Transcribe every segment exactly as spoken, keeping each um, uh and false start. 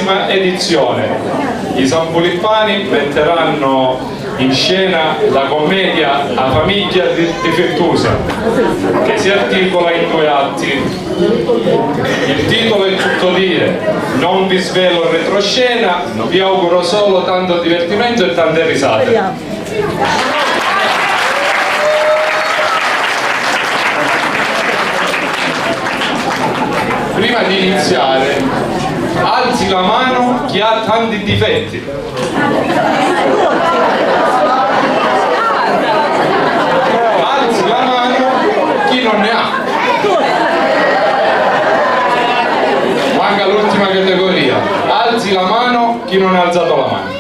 Edizione. I Sanfulippani metteranno in scena la commedia A famigghia di-, difettusa, che si articola in due atti. Il titolo è tutto dire, non vi svelo il retroscena, vi auguro solo tanto divertimento e tante risate. Prima di iniziare, alzi la mano chi ha tanti difetti. Alzi la mano chi non ne ha. Manca l'ultima categoria. Alzi la mano chi non ha alzato la mano.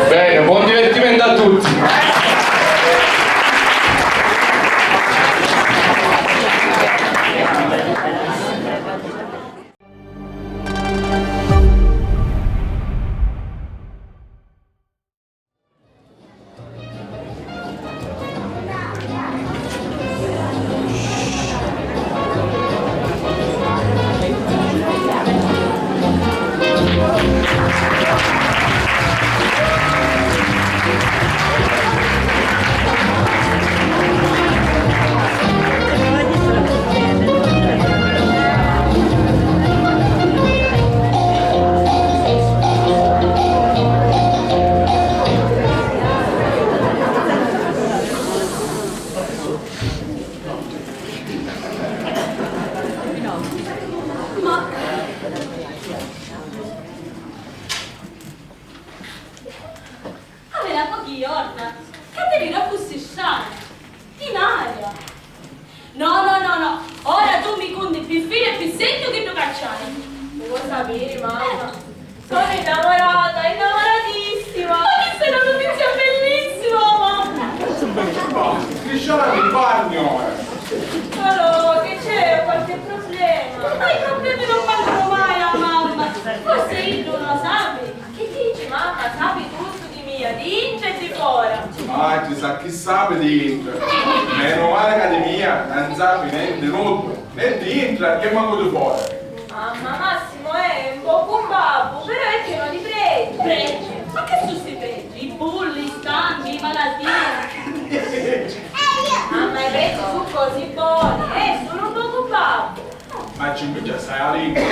Bene, buon divertimento a tutti. Ma avila pochi jorna, Caterina fussi strana, in aria. No, no, no, no, ora tu mi cunti pi filu e pi segnu chiddu ca c'hai. Lu voi sapiri, mamma? Sono innamorata, innamoratissima! Ma questa è una notizia bellissima, mamma! Crisciana, mi bagno! Allora, che c'è? Qualche problema? Ma i problemi non mancano mai a mamma! Forse iddu non lo sapi? Ma che dici, mamma? Sapi tutto di mia, di intra e di fora! Ah, chissà chi sapi di intra! Meno male che di mia non sapi niente, nulla! Né dintra e mancu di fora. Mamma, Massimo è un poco un babbu, però è pieno di pregi. Pregi? Ma che su sti pregi? I bulli, i scambi, i malattii. Mamma, i pregi su cosi boni, è solo un poco babbu. Ma ci invece assai a lingua. Ma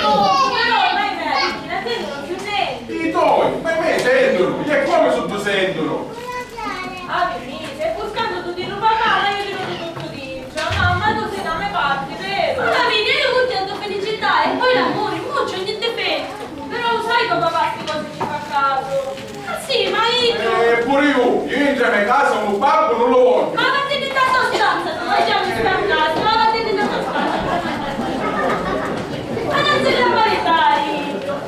no, però ormai i me ricchi non sentono più niente. I toi, ma i me sentono, e come su tu sentono? Avi, mi, sei buscando tu di lu papà, ma io ti lo dico tu di Cioè, mamma, tu sei da me parti, vero? Alla fine io cuntentu felicità e poi l'amuri, mo c'è ogni difettu. Però lu sai ca papà sti cosi ci fa casu. Ah sì, ma iddu... Eh, puru iu, iu intra me casa un babbu nun lu vogghiu. Ma vattenne nta to stanza tu, e già mi sta a casa, ma vattenne nta to stanza. Ma non si la maritari.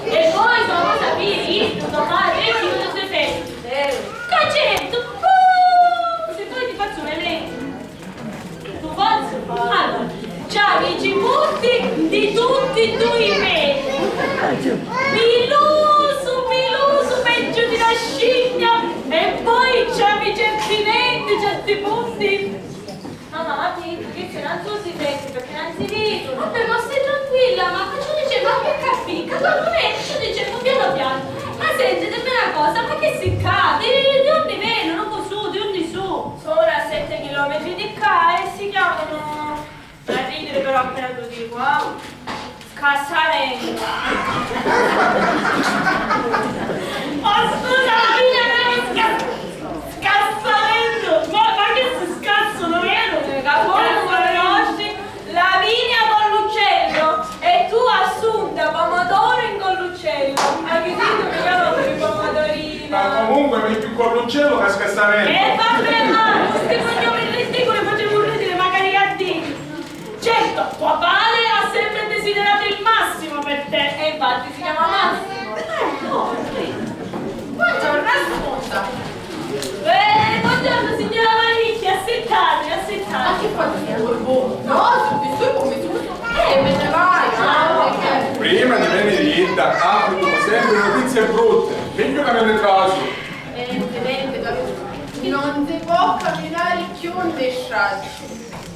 E poi, so cosa sapiri, iddu, to padri, è chinu di difetti. Vero. Ca certu, uh, se poi ti fazzu vediri. Tu fazzu? Allora, c'havi i cipunti di tutti e dui i pedi. Pilusu, pilusu, peggio di una scimmia. E poi c'havi certi denti, certi punti. Mamma, ma chi, chi si non su si senti perché non si vidu. Vabbè, ma stai tranquilla, ma ci dice, ma che capì? Che quando ne ci dice, piano piano. Ma sentitemi una cosa, ma che si cade? Di, di dove venu? Non so, di dove su? Sono a sette chilometri di qua e si chiamano, a ridere però appena tu dico, ah, scassamento. Ma scusa, ma io non è sca-, scassamento! Ma, ma che si scassano, vero? Eh, ma come conosci? Lavinia Colluccello e tu Assunta Pomodoro in Colluccello. Hai capito? Mica proprio i pomodorini. Ma comunque meglio Colluccello che Scassamento. E vabbè, ma sti cognomi ridiculi facemu ridere magari a Dio. Certo, tua pare ha sempre desiderato il massimo per te. E infatti si chiama Massimo. Eh, no, sì. Buongiorno, Assunta. Eh, buongiorno, signora Manicchia, assittate, assittate. Ma chi fate sul furbo? No, su, su, come su? Eh, me ne vai, ah, ok. Prima di venire in India, apri come sempre notizie brutte. Meglio che me ne caso. Niente, niente, non si può camminare più in strada.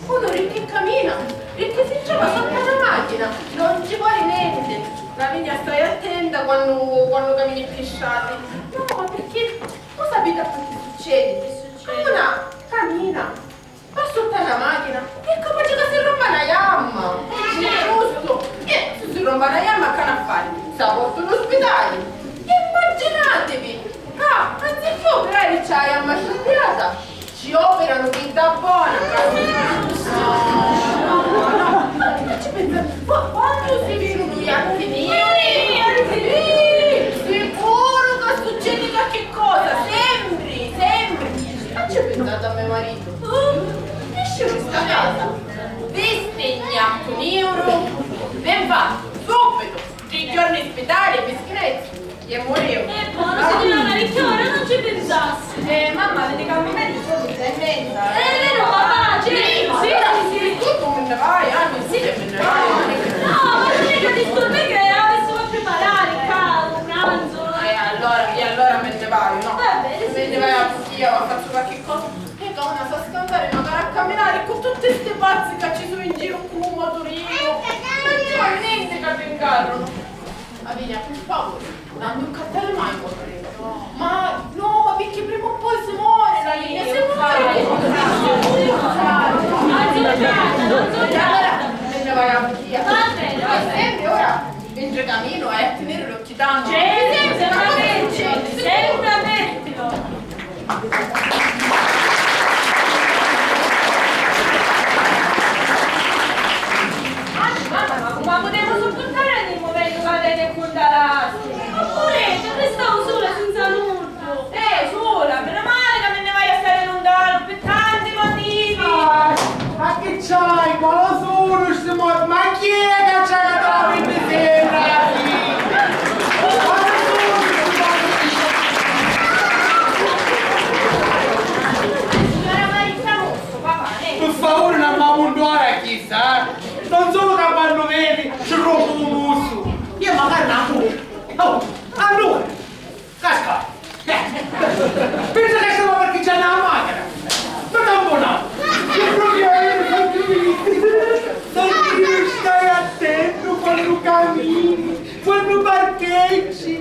Uno ricco che cammina, ricco si trova sotto una macchina, non ci vuole niente. Lavinia, stai attenta quannu, quannu camini pi strati. No, ma pirchì? U sapiti a chi succedi? Chi succedi? Una camina. Va sutta na machina e capaci ca si rompa na jamma! Giustu! E si si rompa na jamma, ca n'ha fari? Sa porta in lu spitali! E immaginativi ca, anzichì operarici a jamma sciabbirata, ci operanu chidda bona! Ca si... No, no, no, non ci pensate! Qua, quannu si vidunu i jacchi niri? Sì, sicuru ca succedi qualchi cosa! Sempri! Sempri! Non ci pensate a me maritu! Nescinu di sta casa! Visti gnaccu niuru? Ben fattu, subbitu! Tri jorni in spitali e mi screzzu! E muriu! E poi, signora Maricchiora, non ci pensassi! Eh, mamma, vedi che al momento sono in mensa! Eh, vero, papà, sì, sì, sì! Tu non me ne vai, ah, non si che me ne vai! No, ma non è che disturbi che adesso va a preparare il ca- pranzo! Eh, allora, e allora me ne vai, no? Va bene, sì, me ne vai a cucina, ma faccio qualche cosa. E donna, sa scantari macari a caminari cu tutti sti pazzi ca ci su in giru cu lu moturinu. Non ci fa nenti ca ti incarrunu. Lavinia, pi favuri, non tuccatari mai u moturinu. Ma no, ma picchì prima o poi si mori, Lavinia, si mori. E allora, me ne vai a via. Va bene, va bene. E senti, ora, mentre caminu, hai a tenere l'occhio tanto. Certo, sempre aperti, sempre aperti. Mamma, ma come putemu suppurtari a ogni mumentu ca veni e cunta l'astri? Oppure, restau sula senza nuddu? Eh, sula, meno male ca mi nni vaiu a stari luntanu, pi tanti motivi. Ah, ma chi c'hai? Quali sunu sti mo-, ma chi è ca c'ha catatu vinti sera alla fine? Quali sunu sti mo-, Signora Marisa Musso, papà, eh. Pi favuri, non m'ammuntuari a chissa, eh? Non sulu ca quannu veni ci rompu u musu. Io magari n'ammu-, oh, allora, Casca! Eh, pensa ca stava parcheggiannu a machina! Ma tantu no! Io proprio, eh, Santino, stai attento quando cammini, quando parcheggi!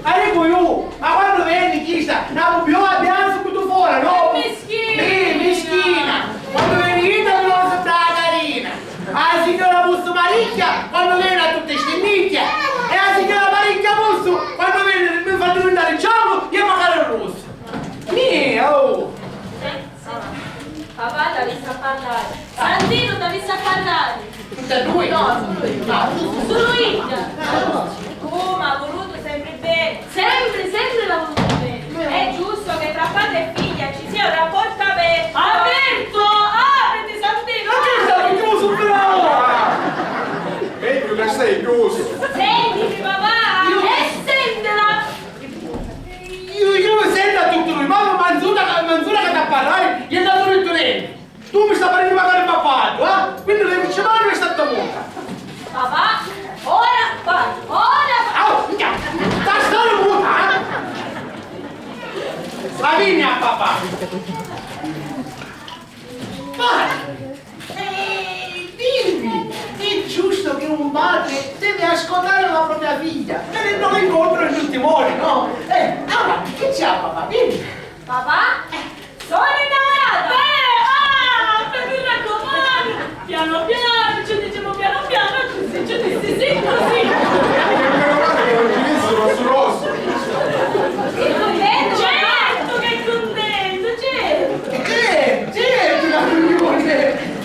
Arrivo io, ma quando veni chista, n'amu più abbiamo subito fuori, no? Mischina! Eh, mischina! Quando veni io, ti lo so da carina! A signora Musso Maricchia quannu veni a tutti stinnicchia e a signora Maricchia Musso quannu veni mi fa divintari giallu e macari russu. Mia, oh! Papà t'avissi a parlari. Santino t'avissi a parlari. Tutti e due? No, sulu io. Ah, sulu idda. Comu ha vulutu sempri beni. Sempri, sempri l'ha vulutu beni. È giusto che tra padre e figlia ci sia un rapporto aperto. Aperto! Apriti, Santino! Ma che sta chiuso però? Meglio che sei chiuso. Sentimi, papà! E sentila! Io, io mi sento a tutti lui, ma manzura, manzura che da parlare, io non ho detto niente. Tu mi stai facendo pagare il pappato, eh? Quindi le dice, ma non è stata muta. Papà, ora vai, ora vai. Oh, minchia, sta stare muta, eh? Lavinia, papà. Vai. Eh, dimmi, è giusto che un padre deve ascoltare la propria figlia, venendole incontro in tutti i modi, no? Eh, avanti, che c'è, papà? Dimmi. Papà? Eh. Sono innamorata! Eh, ah, mi raccomandu! Piano piano, ci diciamo piano piano, così ci dissi sì, così! Meno male che non ci dissero su rosso! Sei contento? Certo che è contento, certo! Certo, certo, ma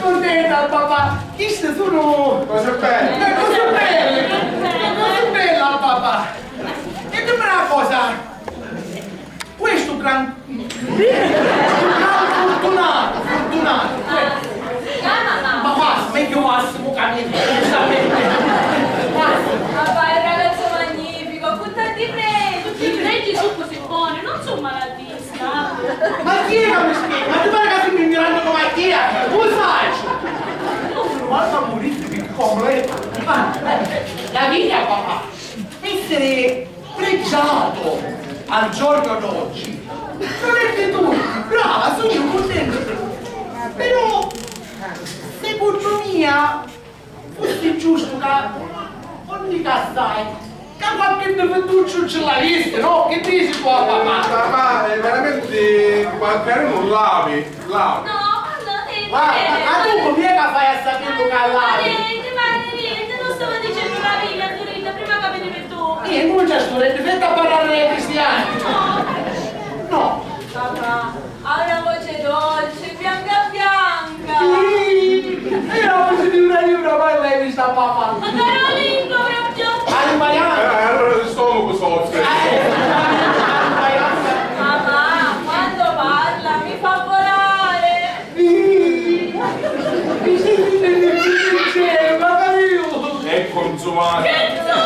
contenta, papà! Chiste sono cose belle! Eh, cose belle! Cose belle, papà! E dimmi una cosa, questo gran, gran fortunato, fortunato, questo. Ah, mamma. Ma basta, meglio Massimo che a me, giustamente. Basta. Papà, è un ragazzo magnifico, con tanti pregi. Tutti i pregi su così buoni, non su malatista. Ma chi è che mi spiega? Ma ti pare che sono ignorante come a chi è? Lo sai? Io sono fatta morire per completo. Ma, eh, la vita, papà, essere pregiato al giorno d'oggi. Non è di tutti, brava, sono contento. Però, secondo mia, fosse giusto che ogni Dica assai, ca qualchi difettucciu ci l'avisti, no? Chi dici tu a papà? Papà, eh, veramente qualche nun l'avi, l'avi. No, ma non è vero. Ma tu come è che fai a sapere che l'avi? Ma niente, ma niente, non stavo dicendo la verità, prima che mi dico tu. Io non c'è sto difetto a parlare ai cristiani. No. No. Papà. Ha una voce dolce, bianca bianca. Sì, e la voce di una libra, mai l'hai vista, papà? Ma Carolinco proprio. All'italiana. Eh, allora il stomaco soffre. Eh, all'italiana. Papà, quando parla mi fa volare. Sì. Sì, sì, sì, sì, sì, sì, ma io. È consumato. Che tu?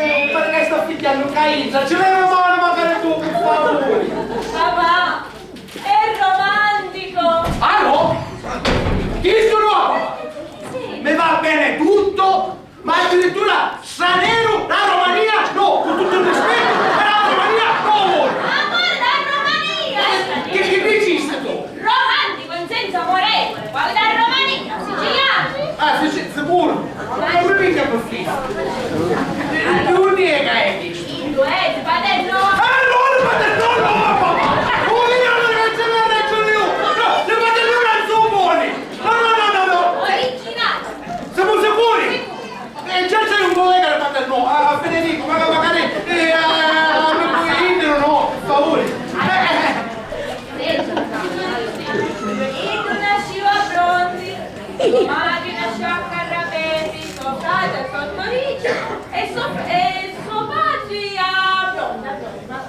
Eh, perché sto figliando Cainza? Ci vediamo male magari tu, per favore. Papà. È romantico! Ah no? Chistu no! Sì. Mi va bene tutto, ma addirittura straniero, la Romania, no, con tutto il rispetto, ma la Romania no! Amore da Romania! Eh, che, che dicisti tu? Romantico in senso amorevole, quello da Romania, siciliano! Ah, sì, sì, sicuro! Ma non mi mica per fisso! E tu niega, eh, dici? Inglese, paternò! Eh, no, il paternò no, papà! Oh, io non ne faccio la ragione io! No, il paternò non sono buoni! No, no, no, no, no! Originale! Siamo sicuri? E già c'è un collega del paternò, a, a Federico, ma magari, eh, a, a, a, a, no, per favore! Eh, eh, eh. Iddu nascìu a Bronzi, so matri nascìu a Carrapeti, so frati a Sottorici e so, e so patri a Bronzi, a Bronzi, ma...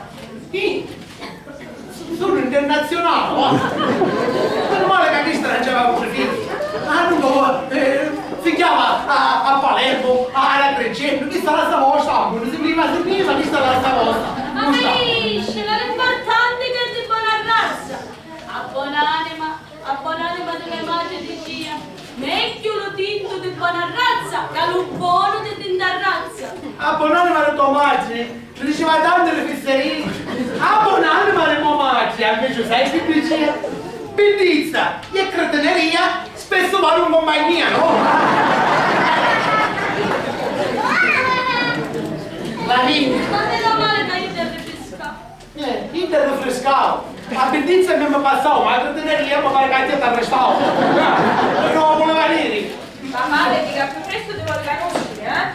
Ih, sono internazionale, va! Meno male che a chista non c'aveva pure figli. Ah, dunque, eh, figghiava a, a Palermo, a Agrigento, chista la sa vostra, si prima, si prima, chista la sa vostra. Ma capisci, non è importante che è di buona razza. A bonanima, a bonanima di me matri dicia, megghiu lu tintu di bona razza ca lu bonu di tinta razza. A bonanima di to matri mi diceva tanti li fisserii. A bonanima di mo matri invece sai chi dicia? Biddizza e cretineria spesso vanno in compagnia, no? La vita. Ma meno male ca io ti arrifriscau. Eh, io ti arrifriscau. A biddizza mi passau, ma la cretineria mi pare ca ti arrestau. Eh, no, voleva dire. Mamma, vedi che più presto ti vuole conoscere, eh?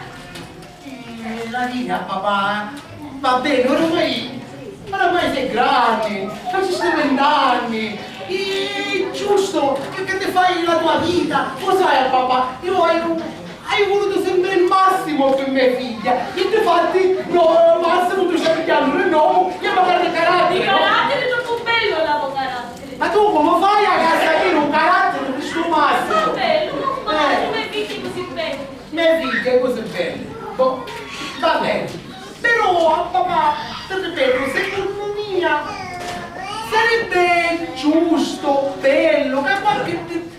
Eh, la via, papà. Va bene, oramai, oramai sei grandi, facisti vent'anni, è giusto che, che ti fai la tua vita, lo sai, papà, io hai, hai voluto sempre il massimo per mia figlia, e difatti, no, Massimo tu stai pigliando il nome, io magari il carattere, no? Il carattere è troppo bello, la tua carattere. Ma tu come fai a casa avere un carattere di sto Massimo? Va bene, non fai, eh, come figli così belli. Me figghia così bella. Boh, va bene. Però, papà, ti ripeto, secondo mia sarebbe giusto, bello, che qualche di-,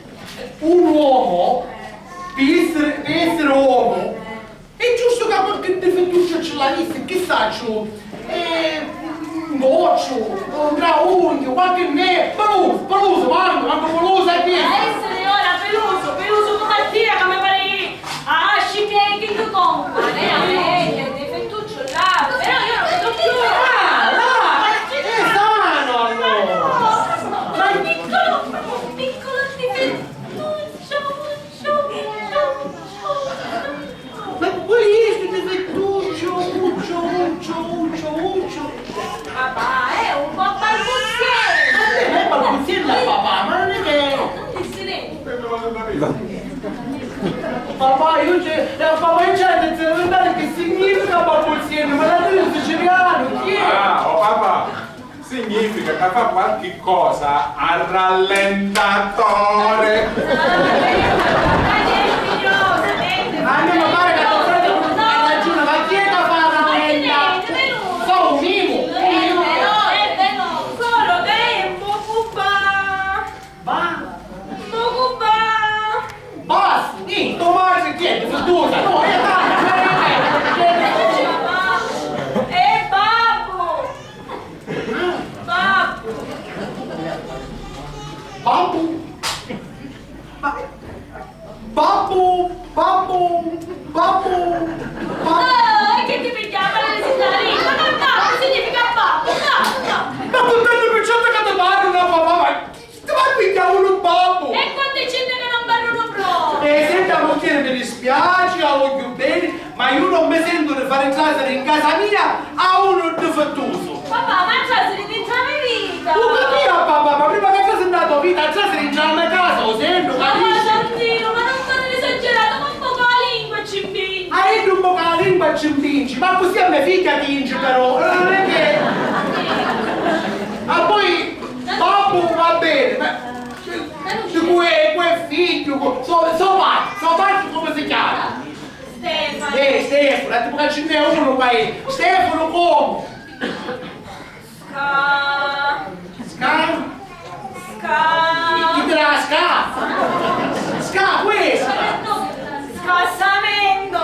un uomo, per essere, per essere uomo, è giusto che qualche difettuccio ce l'avesse, che saccio, eh, un goccio, un traunchio, qualche ne-, peluso, peluso, manco, manco peluso, è questo. Adesso è ora, peluso, peluso come a te, come pare. Ah, scippiai che tu compra, eh, eh, difettuccio là, però io non vedo più. Ah, là, ma è sano allora. Ma no, un piccolo, un piccolo difettuccio, uccio, uccio, uccio. Ma qual è stu difettuccio, uccio, uccio, uccio, uccio? Papà, è un po' balbuziente. Ma non è balbuziente, papà, ma non è vero. Papà, io c'è, eh, papà, io c'è da sperimentare che significa balbuziente, ma la siciliano, chi è? Ah, oh papà, significa che fa qualche cosa a rallentatore. A me mi pare che sto fratello ha ragione, ma chi è che fa a rallentare? Fa un mimo, un mimo. Solo tempo, pupà. Va? Poco va! Basta! Ih, to matri chi è? Difettusa? No, è tanto, è babbu! Babbu! Babbu? Ma, babbu? Iu non mi sentu di fari trasiri in casa mia a unu difittusu. Papà, ma trasiri dintra la me vita! U capìa, papà, ma prima ca trasi nta la to vita, trasiri intra la me casa, u sentu, capisci? Papà, Santino, ma non fare l'esagerato, ma un poco la lingua ci impingi. Ah, iddu un poco la lingua ci impingi, ma così a me figghia ti ingi però, non è che... Ah, poi, babbu va bene, ma di cu è, cu è figghiu, cu... so, so patri, so patri come si chiama? Stefano. Eh, Stefano, e poi ci n'è uno qua, eh. Stefano come? Sca. Sca? Sca. Chi, chi ti dà sca? Sca, questo. Scassamento.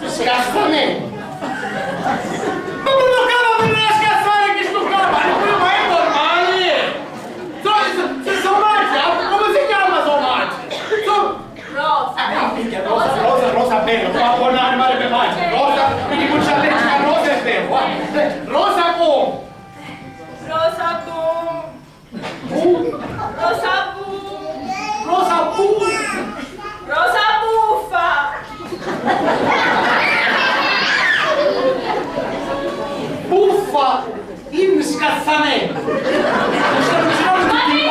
Scassamento. Ma come cavolo mi dà scassare chi sto qua? Ma non è normale. So, so, so, so matri, ah, come si chiama so matri? So... Rosa. Ah, minchia, Rosa, Rosa, Rosa, bello, qua può andare male per matri. Rosa, mi dico, c'è legge a Rosa è bello, eh. Rosa come? Rosa boom. Bu? Rosa boom. Rosa bu? Rosa buffa. Buffa. In scassamentu! Ma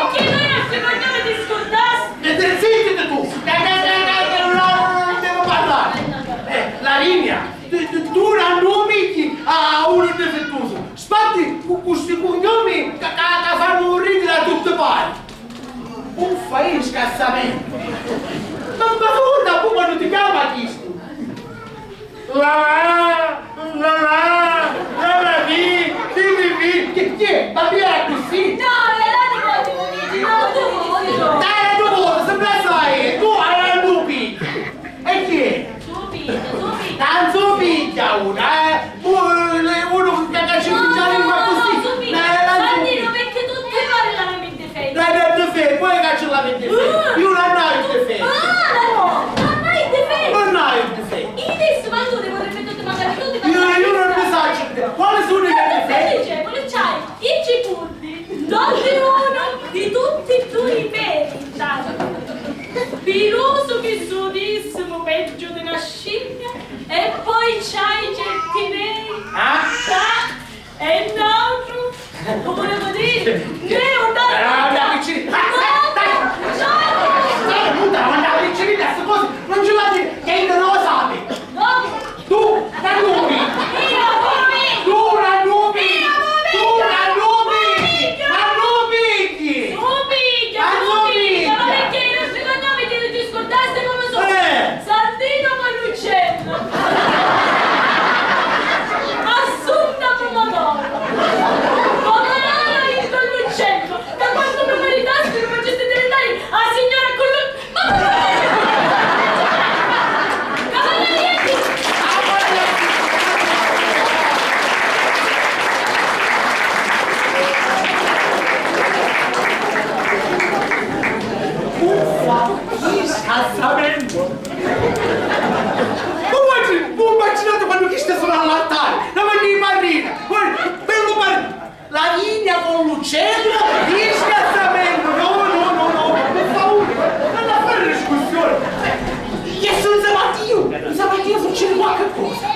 perché noi non secondo me ti scordasti? E te zitti tu! Non devo parlare! Eh, Lavinia, tu, tu, tu non mi a uno difettoso! Spatti cu, cu sti cugnomi ca, ca, ca fannu ridiri a tutti pari! Uffa, in scassamentu! Ma, ma tu guarda poi quando ti chiama chistu! La la, la la, la la vi, vi vi vi, chi, chi è? Ma mi era così? No, la la ti conti, ti conti, ti conti. Dai, tu vuoi, sempre sai, tu hai la lupi. E chi è? Subito, subito. Tanto piglia una, eh. Uno che, che ci mangia lingua così. No, subito. Dai, dai, Santino, perché tu ti parli la Dai, dai, difetto, poi caccia la mia difetto. Io non ho il difetto. Ah, no, non hai il difetto. Non ho il difetto. Io adesso, ma tu devo ripetere magari tutti, ma io, io non ne saccio. Quali sono i miei difetti? Dice, quello c'hai, i ciculli, non di uno, di tutti e due i peli, intanto. Piluso, pissutissimo, peggio di una scimmia, e poi c'hai certi peli. Ah? E n'autru? Lu vulivu diri? Neo, dai! Ah, dai, vicini! Ah, dai, dai! No! Dai, muta, ma dai, vicini, adesso così, non ci va a dire che io non lo sape! No! Tu, la nubi! Io, poi! Tu, la nubi! Io, poi! Tu, la nubi! La nubi! Subito, subito, ma perché io secondo me ti, ti scordasti come sono? Eh! Santino Colluccello! Assunta Pomodoro! Pomodoro in Colluccello! Da quando mi maritasti mi facesti diventare la signora Collu... Ma come? Cavalieri! Uffa! Chi scassamento! Ma guardi, un bacinato quando chi sta suonando all'altare, davanti ai parrini, guardi, bello parrino, la linea con l'uccello, chi scassamento, no, no, no, no, per favore, non a fare discussione, che se non sapete io, non sapete io succede qualche cosa,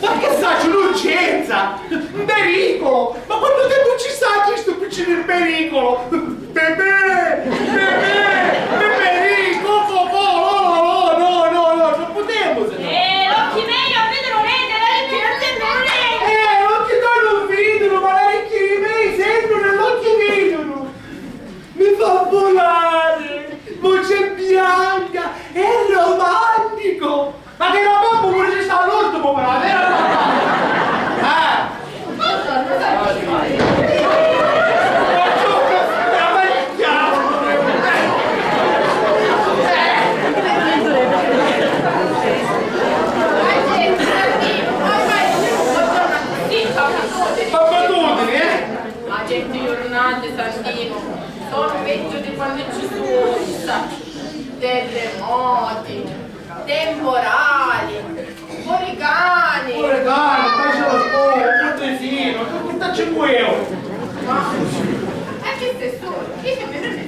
ma che saccio, l'urgenza, un pericolo, ma quantu tempu ci sta chistu piccinu in pericolo? Bebè! Bebè! Bebè! Cococò! No, no, no, no, no, no, troppu tempu se no. Eh, l'occhi mei non vedono niente, le orecchie non sentono niente. Eh, l'occhi toi non vedono, ma le orecchie mei sentono e l'occhi vedono. Mi fa volare, voce bianca, è romantico. Ma che era babbu pure ci sta l'ultimo, però, vero? Eh! Babbatudini, eh? Ma certi jurnati, Santino, sono peggio di quando ci sono terremoti. Temporali, uricani. Uricani, poi c'è lo scopo, un puntesino, tu chi sta cinque euro? Ma, e chi sei solo? Chi che mi non è?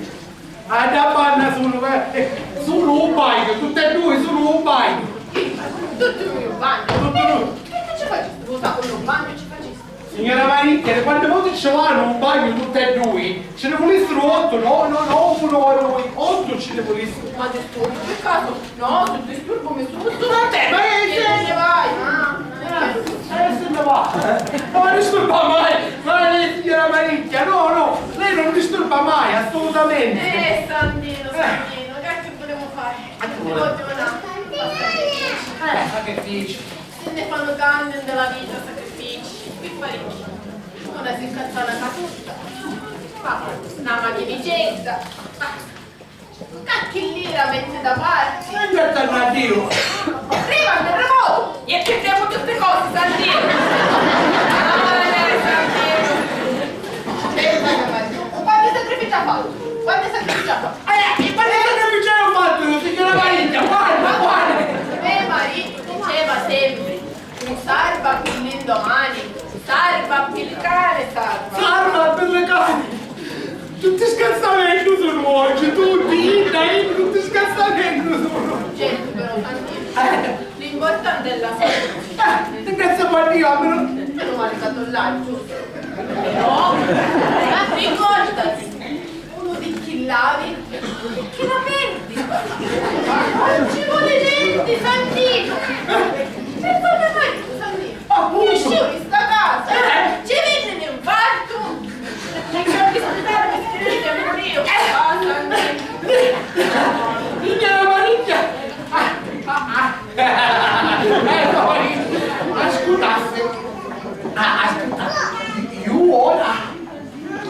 A dda banna sulu, eh, sulu u bagnu, tutti e dui sulu u bagnu. Tutti dui u bagnu? Tutti dui. E chi ci facisti? Lu sacu lu bagnu ci facisti? Signora Maricchia, quanti voti ci vanu u bagnu tutti e dui? Ci ni vulissiru ottu, no, no, no, uno o dui, ottu ci ni vulissiru. Ma disturbu, pi casu? No, su disturbu mi su, su. Vabbè, ma eh, se ne vai, ah. Eh, eh, se ne va. Non disturba mai, ma lei, signora Maricchia, no, no, lei non disturba mai, assolutamente. Eh, Sandino, Sandino, che, che volemu fari? Allora. Ogni una fa sacrifici. Eh, sacrifici. Se ne fanno tanti nella vita, sacrifici, pi paricchi. Una si incazzana ca tutta. Ma na machinicedda. Cacchi lira metti da parti. E grazie a Dio. Prima il terremoto, e perdiamo tutte cose, Santino. Ah, Santino. Quanti sacrifici ha fatto? Quanti sacrifici ha fatto? Eh, e quanti sacrifici hai fatto, signora Maria? Guarda, guarda. Me marito diceva sempre: "Un sarva pi l'indomani, sarva pi li cani, sarva." Sarva pi li cani! Tutti scassamentu sunu oggi, tutti, idda, idda, tutti scassamentu sunu. Certo, però, Santino, eh, l'importante è la salute. Eh, ringraziamo a Dio, almeno. Meno male che tu l'hai, giusto? No, ma ricordati, uno di chi l'avi, chi la perdi. Non ci vuole niente, Santino. E come mai tu, Santino? Appunto. Nessuno in sta casa. Eh. Ci venne l'infarto. Non ci ho visto dare, mi scrivete pure io. Ah, Santino. Signora Maria. Ah, ah, ah. Eh, no, ascoltasse. Ah, ascolta. Io ora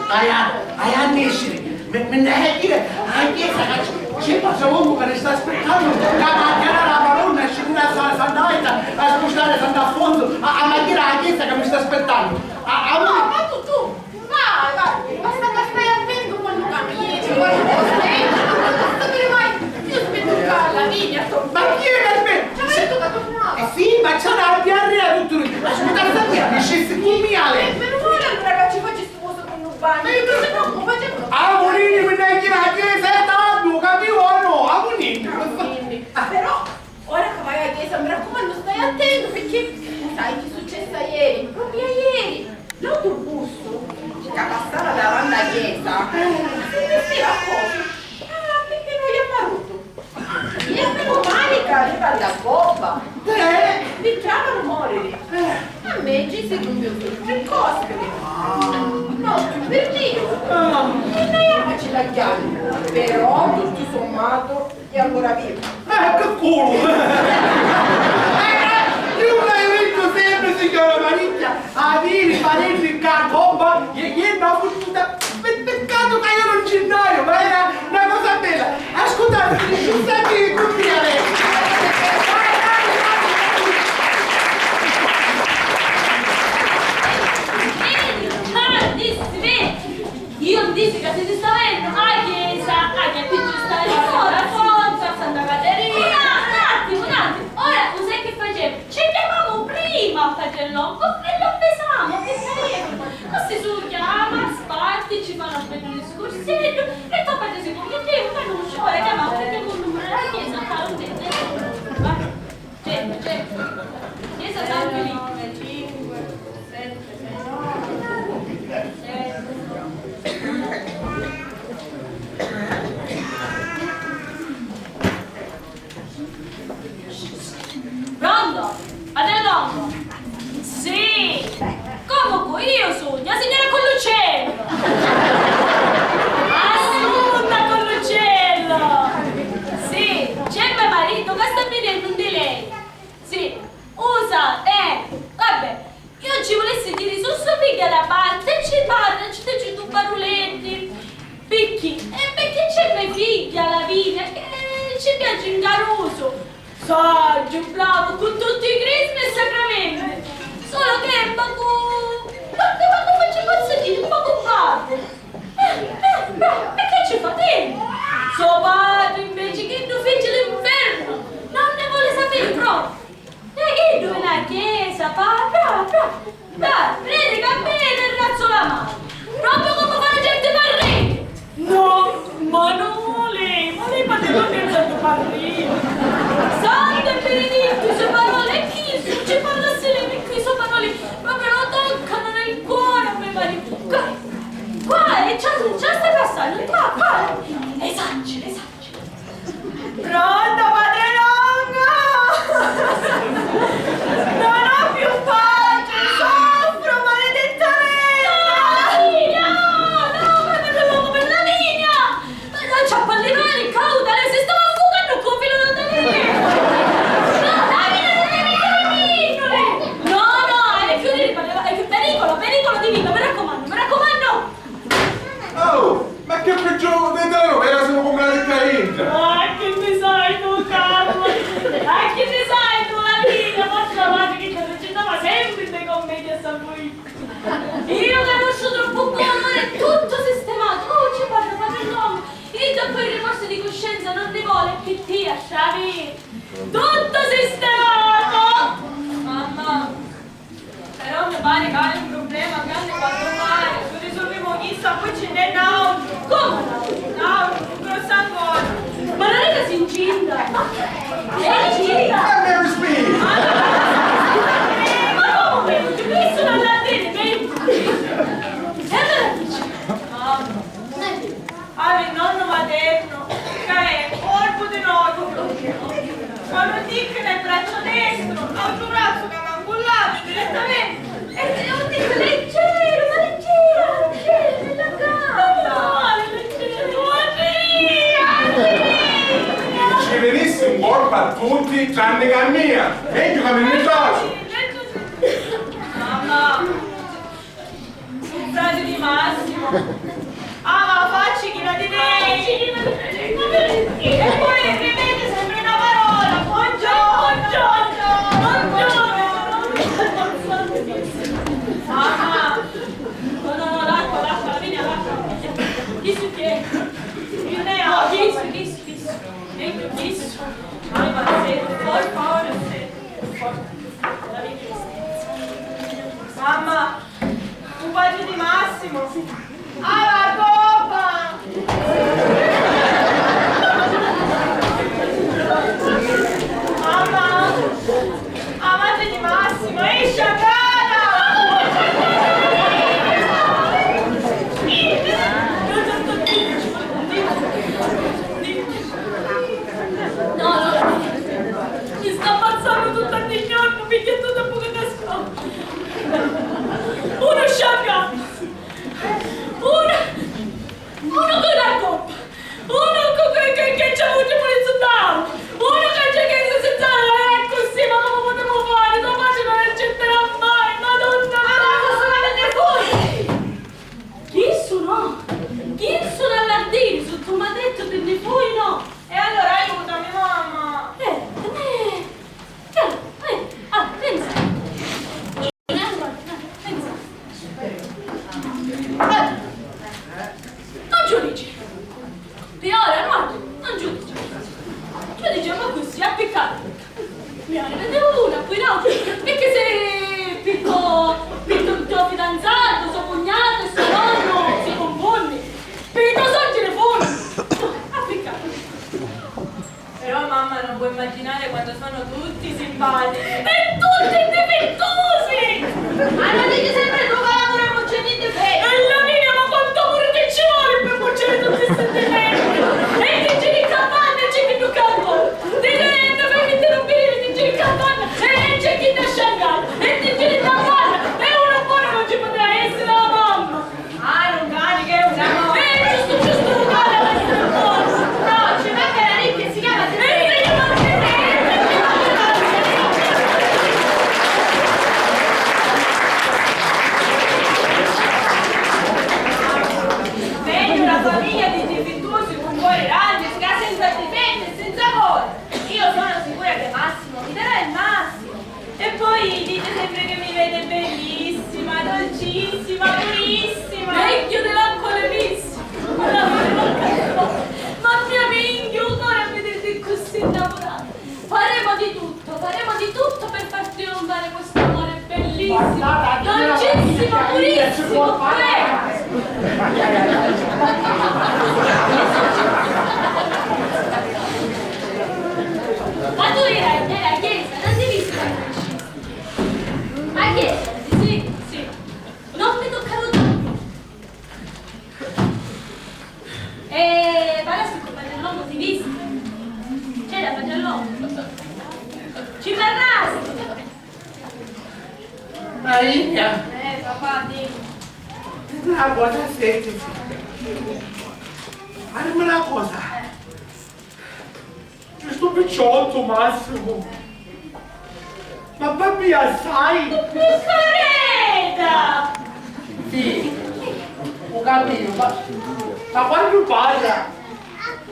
Aia, aia, nesciri. Mi, mi ne hai dire, a chiesa ca ci, ci passa uomo che ne sta aspettando, ca, ca, ca la Madonna ci vole a Sa-, Sant'Aita, a spostare Sant'Affonso, a, a, ma dire a chiesa che mi sta aspettando. A, a, no, ma tu, tu, vai, vai, basta che stai attento quando cammini, quando ti svendi, non sapere mai, io aspetto qua alla vigna, ma chi è che aspetta? Ci avete detto che tornava? Eh sì, ma c'era la diarrea tutto, aspetta, sta qui, mi scesi con mia lei. E per ora allora che ci faccio Scusa, quannu bagnu, tu si preoccupa, c'è. Ah, Murini, mi dai la chiesa e tanto, capì o no? Ah, Murini. Quindi, però, ora che vai a chiesa, mi raccomando, stai attento, perché sai che è successo ieri, proprio ieri, l'autobus che passava davanti alla chiesa, si metteva a posto. Ah, perché non gli ha paruto? E meno male che aveva la gobba. Eh? Picchiava a moriri. Eh. A me ci si compiuto tre cose. No, per Dio. Ah. E noi ci la chiamo. Però, tutto sommato, è ancora vivo. Eh, che culo! Eh, io l'avevo detto sempre, signora Maria, avere i parenti che a gobba, e, e una fottuta. Pe-, peccato che io non ci andavo, ma era una cosa bella. Ascoltate, scusate, qui. Vedi, ah, dissi, vedi. Io dissi che si sta venendo a chiesa, a che ti ci stai ora, forza, Santa Caterina. Un attimo, un attimo. Ora, lo sai che facciamo? Ci chiamamo prima a Paterlonco e lo avvisiamo che saremo. Così si chiama, sparti, ci fa un bello discorsetto e poi quando si convince, io conosco, ora chiamavo perché con il numero della chiesa, fa un detto. Certo, certo. Chiesa San Filippo. Pronto? Fratello? Sì! Comunque io sugnu a signora Colluccello! Assunta Colluccello! Sì, c'è me marito che sta venennu di lei! Sì, usa, eh, vabbè, io ci vulessi diri, su so figghia da parte, ci parra, ci dici du paruletti. Picchì? E picchì c'è me figghia, Lavinia, che ci piaci 'n carusu. Saggiu, bravu, cu tutti i crismi e sacramenti. Solo che è un pocu, quantu, quantu ci posso diri, un pocu babbu. Eh, eh, beh, e che ci fa? Dimmi. So patri, inveci, chiddu fici l'infernu. Non ne voli sapiri propriu. E chiddu veni a chiesa, fa, bra, bra, bra, predica beni e razzola mali. Propriu comu fa la genti parriti. No, ma no, Ci voli pi tia, sciavi! Tuttu sistemato! Mamma, però mi pari ca hai un problema granni quantu un mari, ci risolvimu chissa, poi ci n'è n'autru. Comu n'autru? N'autru, un grossu ancora. Ma non è che si incinta? È incinta! E Mary Speed! Ma comu venti? Questo non l'ha detto, venti! E allora dici? Mamma. Havi un nonnu maternu ca è orbu di nodu, cu lu dicchi nel bracciu destru, autru brazzu ca m'ancullavi direttamenti, e, e un dicchi leggeru, ma leggeru, leggeru, nella gamba. Male, leggeru, Maria, Maria. Ci vinissi un colpu a tutti, tranni ca a mia, megghiu ca mi nni trasinu. Mamma. Un frati di Massimo. Ah, ma facci china di denti! E poi ripeti sempre una parola. Buongiorno, buongiorno, buongiorno. Ah, no, no, no, l'acqua, l'acqua, la via, l'acqua. Chi su che? Chi ne ha? Chi su, chi su, chi su? Meglio chi su. Ai, ma se, por favore, se. Mamma, u patri di Massimo. A la coppa! Mamma, a madri di Massimo, esci a gara! No, no, mi sta ammazzannu tuttu ogni giornu, pigghia tuttu e poi nascondi. Uno sciargato, uno, uno con la coppa, uno con quel che, che c'ha avuto pure il sudato, uno che c'è che si sente, eh, così, ma come potemo fare? Tua madre non accetterà mai, madonna mia! Ma solamente fuori! Chissu no! Chissu non l'ha diri, su tu m'ha dettu ti nni fui, no! E allora aiutami, mamma! Eh, eh, eh, eh, ah, pensa! Eh, allora, eh, pensa! Eh, non giudici! Pi ora no, non giudici! Giudici, ma così, appiccato! Mi ne vedevo una, poi l'altra. Perché se pi to, pi to, to fidanzato, so cugnato e so nonno si confonde? Pi to soggiere fondi. Ah, peccato. Però mamma non può immaginare quanto sono tutti simpatici. E tutti difettosi! Ma non dici sempre tu che lavoriamo c'è niente bene. E Lavinia, ma quantu amuri ti ci voli pi mucciari tutti sti difetti? E ti giri capanna e c'è chi nu campo! Ti devi fai finta di non vedere, ti giri capanna e c'è chi ti sciangali! E ti giri capanna e uno buono non ci potrà essere la mamma! Ah, non cani che è una mamma! Eh, giusto, giusto, uguale a essere buono! No, ci manca la ricchia, si chiama... Meglio una famiglia di difettosi con cuore grande, che senza difetti e senza cuore. Io sono sicura che Massimo mi darà il massimo. E poi dice sempre che mi vede bellissima, dolcissima, purissima. Meglio dell'acqua di Massimo. Ma mia, mi inghiocore a vederti così innamorata. Faremo di tutto, faremo di tutto per far trionfare questo amore bellissimo, dolcissimo, purissimo, prego. Ma tu erai, erai a chiesa, non ti visto? A chiesa, sì, sì. Non mi toccare tanto. E parrasti cu Patrell'omu, ti visti? C'era Patrell'omu? Ci parrasti? Maria! Eh, papà, dimmi. Una cosa, senti, figlia. Dimmi una cosa. C'è stu picciottu, Massimo. Ma babbi assai! Piccareta! Sì, ho capito, ma, ma quannu parla?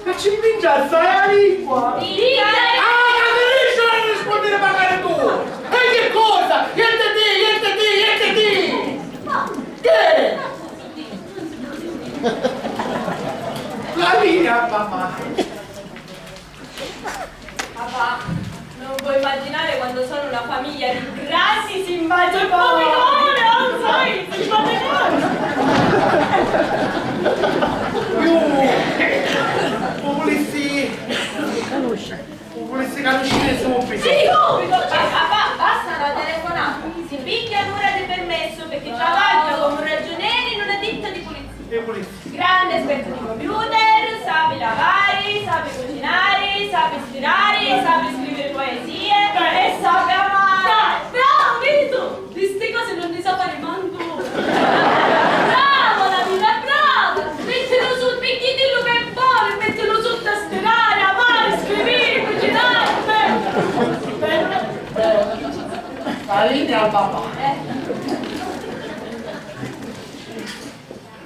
Ma ci pingia assai la lingua! Piccareta! Ah, capisci? Non rispondere magari tu! E che cosa? Niente di, niente di, niente di! Che? La linea, mamma! Immaginare quando sono una famiglia di grandi simpaticoni. Simpaticone, non sai, simpaticone. Io u vulissi, u vulissi canusciri subito. Sì, subito! Cioè, ma ba-, basta una telefonata. Si pigghia un'ura di permesso perché travagghia come un ragionieri in una ditta di pulizia. Di pulizia. Grande esperto di computer, sapi lavari, sapi cucinari, sapi stirari, sapi scriviri poesie e sapi amari. Dai, bravo, vidi tu! Di sti cosi non ni sa fari mancu una. Bravo, la vita, bravo! Mettilo su, pigghitillu che voli, mettilo su a stirari, amari, scriviri, cucinari, beh. Beh. Pariti al papà. Eh.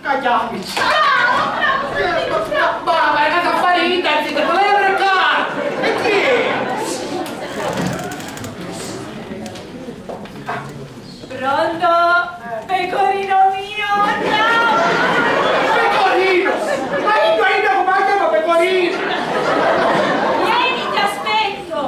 Cagliapici. Bravo, bravo, bravo, bravo. Ma, ma, ma, ma, fare i taxi, ti voleva recare. E chi è? Pronto? Pecorino mio, andiamo! Pecorino! Ma io, io come chiamo Pecorino? Vieni, ti aspetto!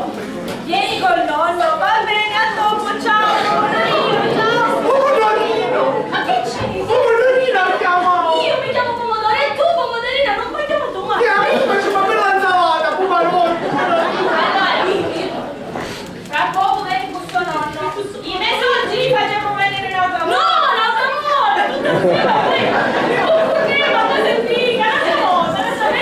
Vieni col nonno, va bene, a dopo, ciao, Pomodorino, ciao. Pomodorino! Ma che c'è? Pomodorino chiamo! Io mi chiamo Pomodoro e tu Pomodorino, non mi chiamo tu, ma... Sì, adesso faccio una bella insalata, pomodoro, pomodorino. Allora, dimmi. Fra poco veni cu sto nonno. I me sordi li facemu veniri n'autra vota. No, n'autra vota! Tutti insieme, prima! Prima, poi sentì, n'autra vota, non so che...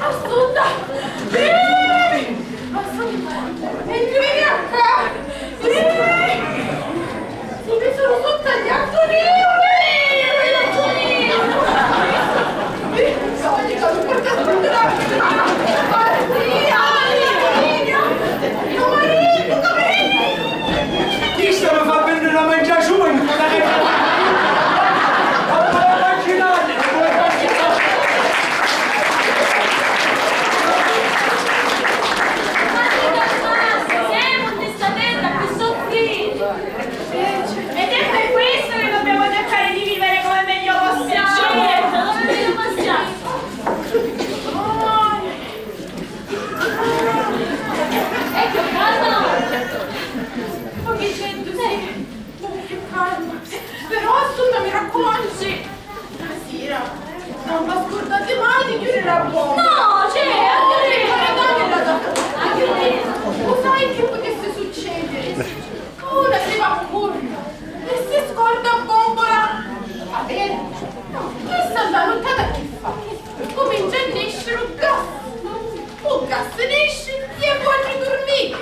Assunta! Assunta! E veni a ca! Mi sono sotto agli altri! Chista mi fa veniri a mangiari sulu in quella che... Semu nni sta terra pi soffriri. Ed è per questo che dobbiamo cercare di vivere come meglio possiamo. Certo, come meglio possiamo. Ecco, calma. Ma che c'è, Giuseppe? Più calma. Però, Assunta, mi raccomando, sì. Stasera non vi scurdate mai di chiudere la bombola. No, c'è, anche lei. Guardate la... Anche lei. Lo sai che potesse succedere? Una si va a curva e si scorda a bombola. Va bene? No, questa è una nottata che fa. Comincia a nescere un gas. Un gas nesce e voglio dormire.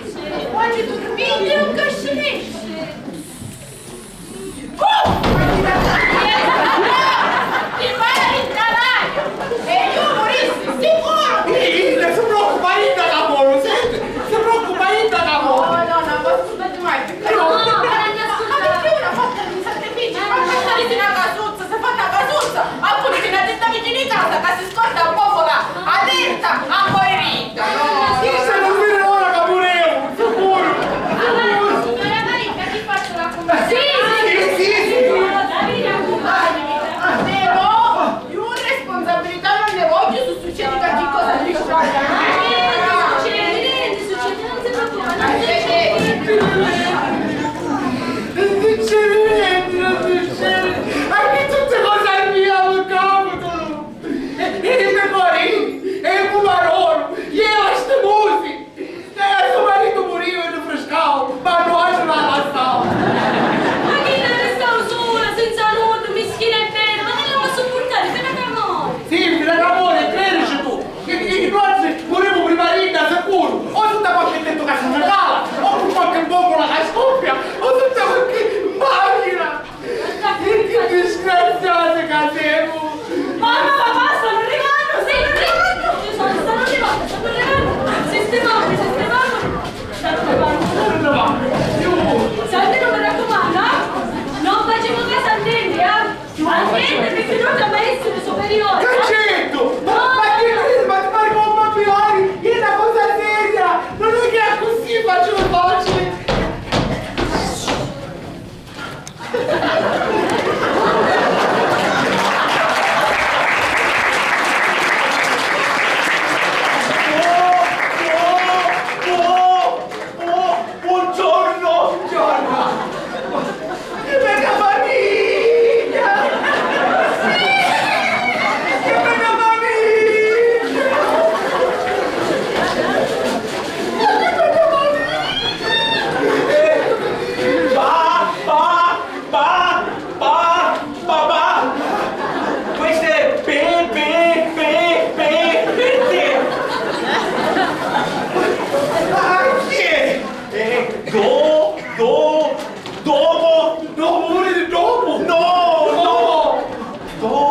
Voglio dormire e un gas nesce. Ti pari il cavagno! E io morissi sicuro!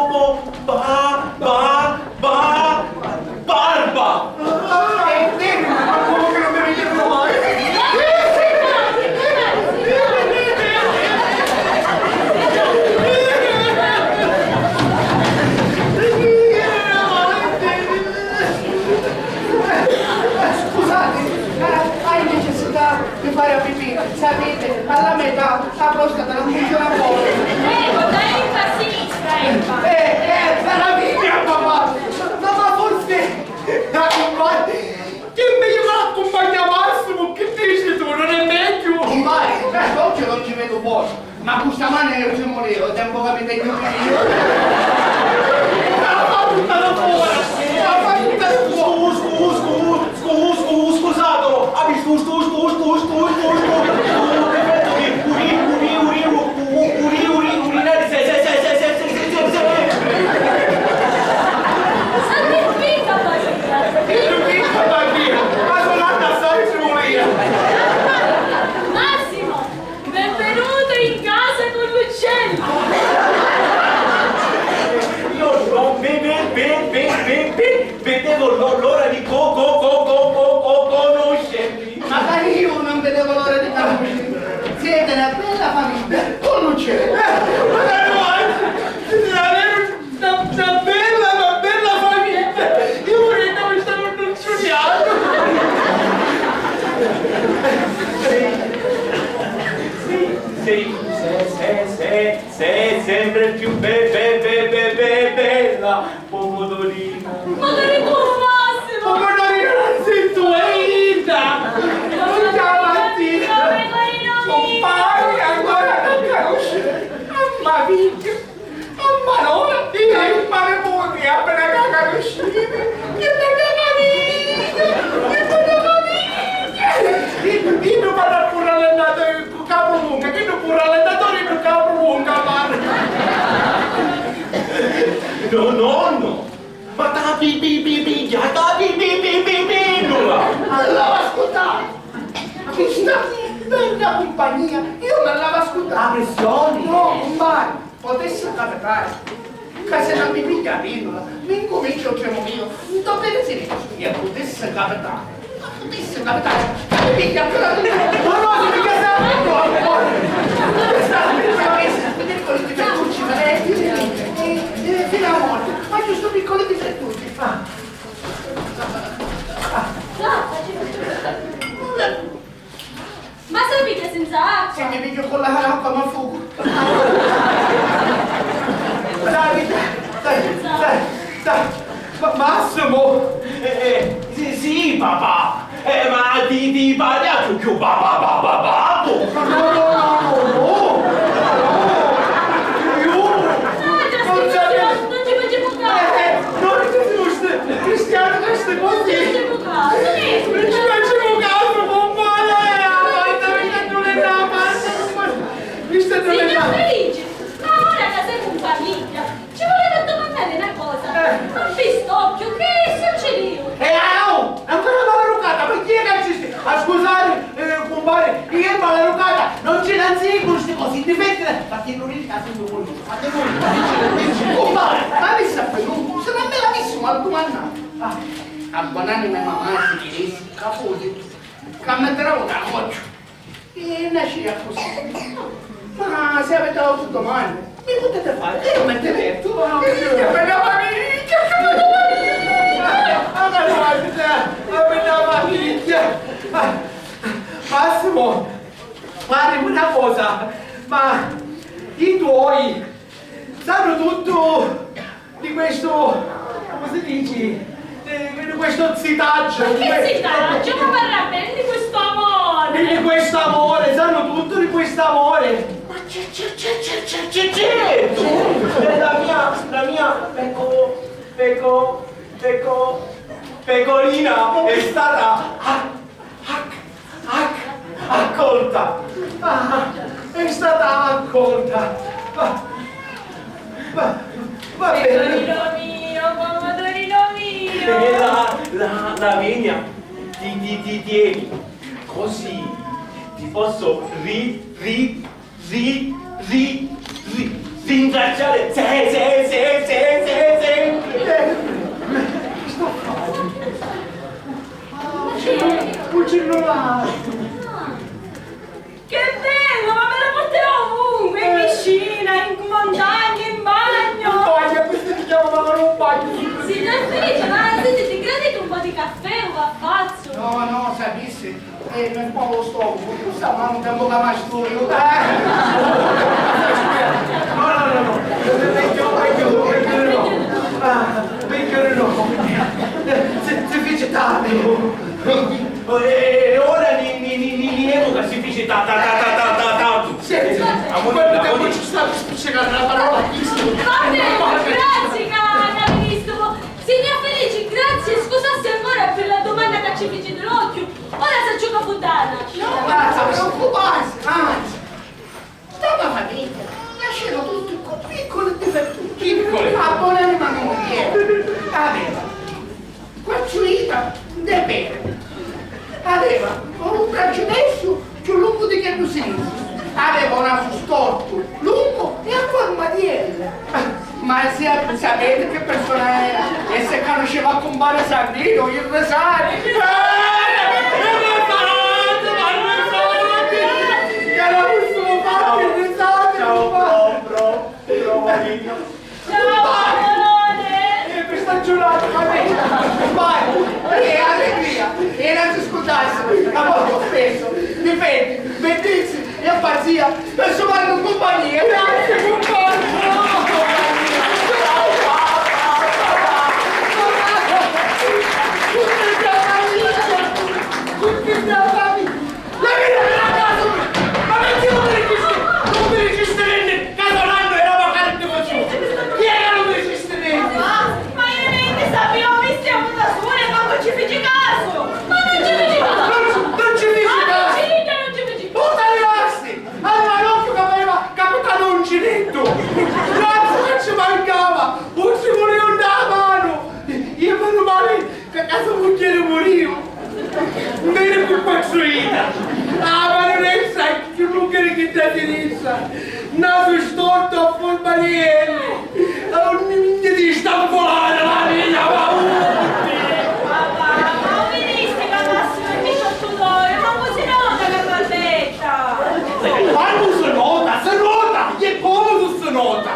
Ba, ba, ba, barba! Eh, dimmi, ma come che non mi ricordo mai? Scusate, eh, hai necessità di fare la pipì? Sapete, alla mia età la prostata non funziona bene. Ecco, dai, un passinista, ecco. Eh, eh, la mia, papà! Ma, ma forse la compagna, che è meglio che l'accompagna Massimo, che dici tu? Non è meglio? Compare, eh, oggi non ci vedo buono. Ma cu sta mano io ci morevo, tempo che mi tengo io. Ma la fa tutta la fuori, la fa tutta la fuori. Scu-, scu-, scu-, scu-, scu-, scusatelo. Ah, mi scu-, scu-, scu-, scu-, scu-, scu-, scu-, scu-, uri, uri, uri, uri, uri, uri, urinari, se, se, se. Ma che figa, ma che figa? Che figa, ma che figa? Ma sono andata a stare in Massimo! Benvenuto in casa con l'uccello! Io no, ve-, ve-, ve-, ve-, ve-, ve-, vedevo l'o-, l'ora di co-, co-, co-, co-, co-, co-, conoscervi. Ma io non vedevo l'ora di conoscervi. Siete una bella famiglia, con l'uccello. Eh, ma dai, siete davvero una, una bella, una bella famiglia! Io vorrei che mi stavo consigliando! Sei, sei, sei, sei, sei, sei sempre più be-, be-, be-, be-, be-, bella, pomodorina! Ma che tu, Massimo? Pomodorina non sei tu, è Ida! Non chiamarti! Compagni, ancora non conosci? Mamma mia! Mamma nona, io e il mare muti, appena caca uscire, che bella famiglia, che bella famiglia! Io, io vado a curare andato con capo lungo, che non curare andato con capo lungo, mamma! No, nonno! Ma ta pi, pi, pi, pi, ta pi, pi, pi, pi, pinnula! Allora ascoltate! Questa bella compagnia, io me la ascoltavo. La pressione. No, compare, potesse capitare che se non mi piglia la pillola, mi incomincio il tremolio, non dovete essere così, e potesse capitare, ma potesse capitare, che mi piglia quella pillola. No, no, si piglia sempre, no, no, no, piccoli difettucci, ma, eh, eh, eh, fino a morte, ma giusto piccoli difettucci, ah. Ma sapete senza acqua? Se mi piglio con la, l'acqua, ma fugo. Dai, dai, dai, dai, dai. Ma, Massimo! Eh, eh, sì, sì, papà. Eh, ma ti, ti pare a tu chiù ba, ba, ba, ba, babbu? No, no, no, no, no. Io non ci facciamo caso. Eh, non ci facciamo caso. Cristiano, questo è così. Non ci facciamo caso, sì. Non ci facciamo caso, compare. Avanti, avanti, non è una parte, compare. Questo non è... Signor Felice, ma ora che siamo in famiglia, ci voleva domandare una cosa. Eh. Ma pistocchio, che è succeduto? Eh, ah, oh, ancora maleducata, ma chi è che ci sta? Ah, scusate, eh, compare, chi è maleducata? Non ci danzi con queste cose, indifettile, ma che non è il caso di voi. Ma che voi, compare, ma mi sta fermo, se non me l'avessimo a domandare. Ah, a buonanima e mamma, se chiedessi, capo, che metterà un cacoccio. E nascìa accussì. Ma se avete avuto domande, mi potete fare. Io mi diverto. Che bella famiglia, che bella famiglia! Ah, ma guarda, che bella famiglia! Ah, Massimo, fai una cosa, ma i tuoi sanno tutto di questo, come si dice, di, di questo zitaggio. Ma che zitaggio? Ma parla bene di questo amore. Di, di questo amore, sanno tutto di questo amore. Ma c'è, c'è, c'è, c'è, c'è, c'è, certo! Certo. Eh, la mia, la mia peco-, peco-, peco-, pecorina è stata a-, Ac-, ac-, accolta! Ah, è stata accolta! Va, va, va bene. Pecorino mio, pomodorino mio! E la, la, Lavinia, ti, ti, ti tieni, così ti posso ri-, ri-, Ri, ri, ri. Ringraziare se, se, se, se, se, se. Eh, sto fatto. Ah, un cellulare. Che bello, ma me lo porterò ovunque, in piscina, in montagna, in bagno. Un bagno, questo si chiama magari un bagno. Signor Felice, ma sentite, credete un po' di caffè o caffazzo? No, no, sapessi, eh, mi fa male lu stomacu, tu sta male, un tempu ca m'asturi. Eh. No, no, no, no, megghiu, megghiu, megghiu di no. Ah, megghiu di no. Si, si fici tardi. E, e ora ni, ni, ni, ni, ni, ca si fici ta, ta, ta, ta, ta, ta, ta. Senti, quantu tempu ci sta pi spiccicari na parola? Vabbè, grazie, ca, ca ministru. Signor Felici, grazie, scusassi ancora per la domanda ca ci fici di l'occhiu. Ora sacciu ca fu dana. No, ma non preoccuparsi, anzi. Sta me famigghia, nasceru tutti cu piccoli difettucci. Piccoli? A bonanima me mugghieri aveva quattru dita di peri, aveva un bracciu destru cchiù lungu di chiddu sinistru, aveva un nasu stortu, lungu e a forma di L. Ma si, sapete che persona era? E se conosceva a cumpare Sandino, il Resani. Eh, il Resani, ma il Resani! Che era questo fatto, il Resani, ciao, bro, bro, bro. Ciao, Barone! E mi sta giurando, ma vai! E allegria! E non si scusassi, ma molto spesso, difetti, bellissimi, e pazzia, spesso vado in compagnia. Grazie, compagno! Tutti in famiglia! Tutti in famiglia! La vita della casa! Ma perché non mi registri? Non mi registri, ca sonannu era macari di così! Chi è che non mi registri? Ma io niente sapevo, mi stiamo da sole, ma non ci feci caso! Ma non ci feci caso! Non ci, non ci feci caso! Ah, sì, che non ci feci caso! Puttana! Aveva l'occhiu ca pareva capitanu un cinettu! L'occhiu ca ci mancava! Un si murìu nta la manu! Io menu mali ca, ca so mugghieri murìu! Menu cu quattru dita! Ah, ma non è sa cchiù lunga di chidda sinistra! Nasu stortu a forma di L! È un ninnì di stanfulata la mia, ma utti! Papà, ma u vidisti ca Massimo è picciottu d'oru, ma così nota che balletta! Quannu si nota, si nota! E comu si nota!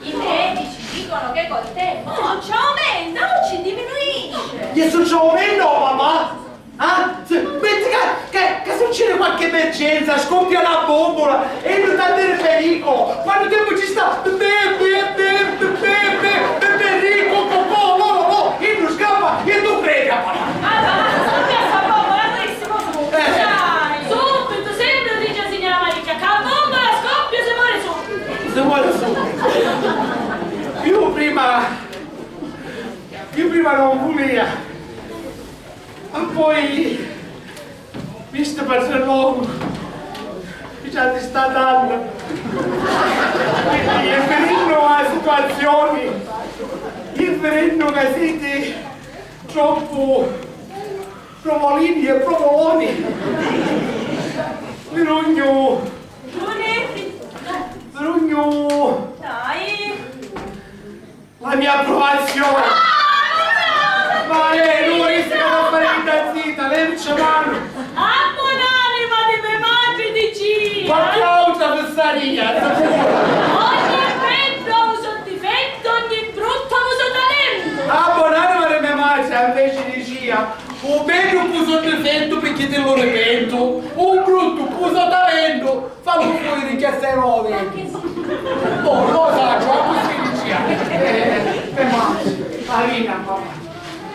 I medici dicono che col tempo non ci aumenta, non ci diminuisce! E su ci aumenta, o papà? Ah? Metti ca, ca, ca succede qualche emergenza, scoppia na bombola e non t'ha dire pericolo! Quantu tempu ci sta? Be, be, be, Perico, cocò, lo, lo, lo, e non scappa e tu credi a papà! Ah, ma scoppia sta bombola, aprissimu subito! Eh. Dai, subito, sempre dice signora Maricchia, ca bombola scoppia si muore subito! Si muore subito! Io prima, io prima non volia. E poi, vistu Patrellongu, mi ci sta tannu. Quindi, riferennu a situazioni, riferennu ca siti troppu provolini e provoloni, vi rugnu, vi rugnu. Dai. La mia approvazione! Ma lei, lui si fa fare da zita, lei non c'è mano! A bonanima di me matri, dici! Qualche autra fessaria, sicuro! Ogni beddu ha un so difetto, ogni brutto ha un so talento! A bonanima di me matri, invece, dicia, u beddu cu so difetto, picchì ti lo ripeto, u brutto cu so talento, Fallu fuori di chiazzero, vedi. Oh, lo saccio, accussì dicia. Eh, eh, ma, Marina, mamma,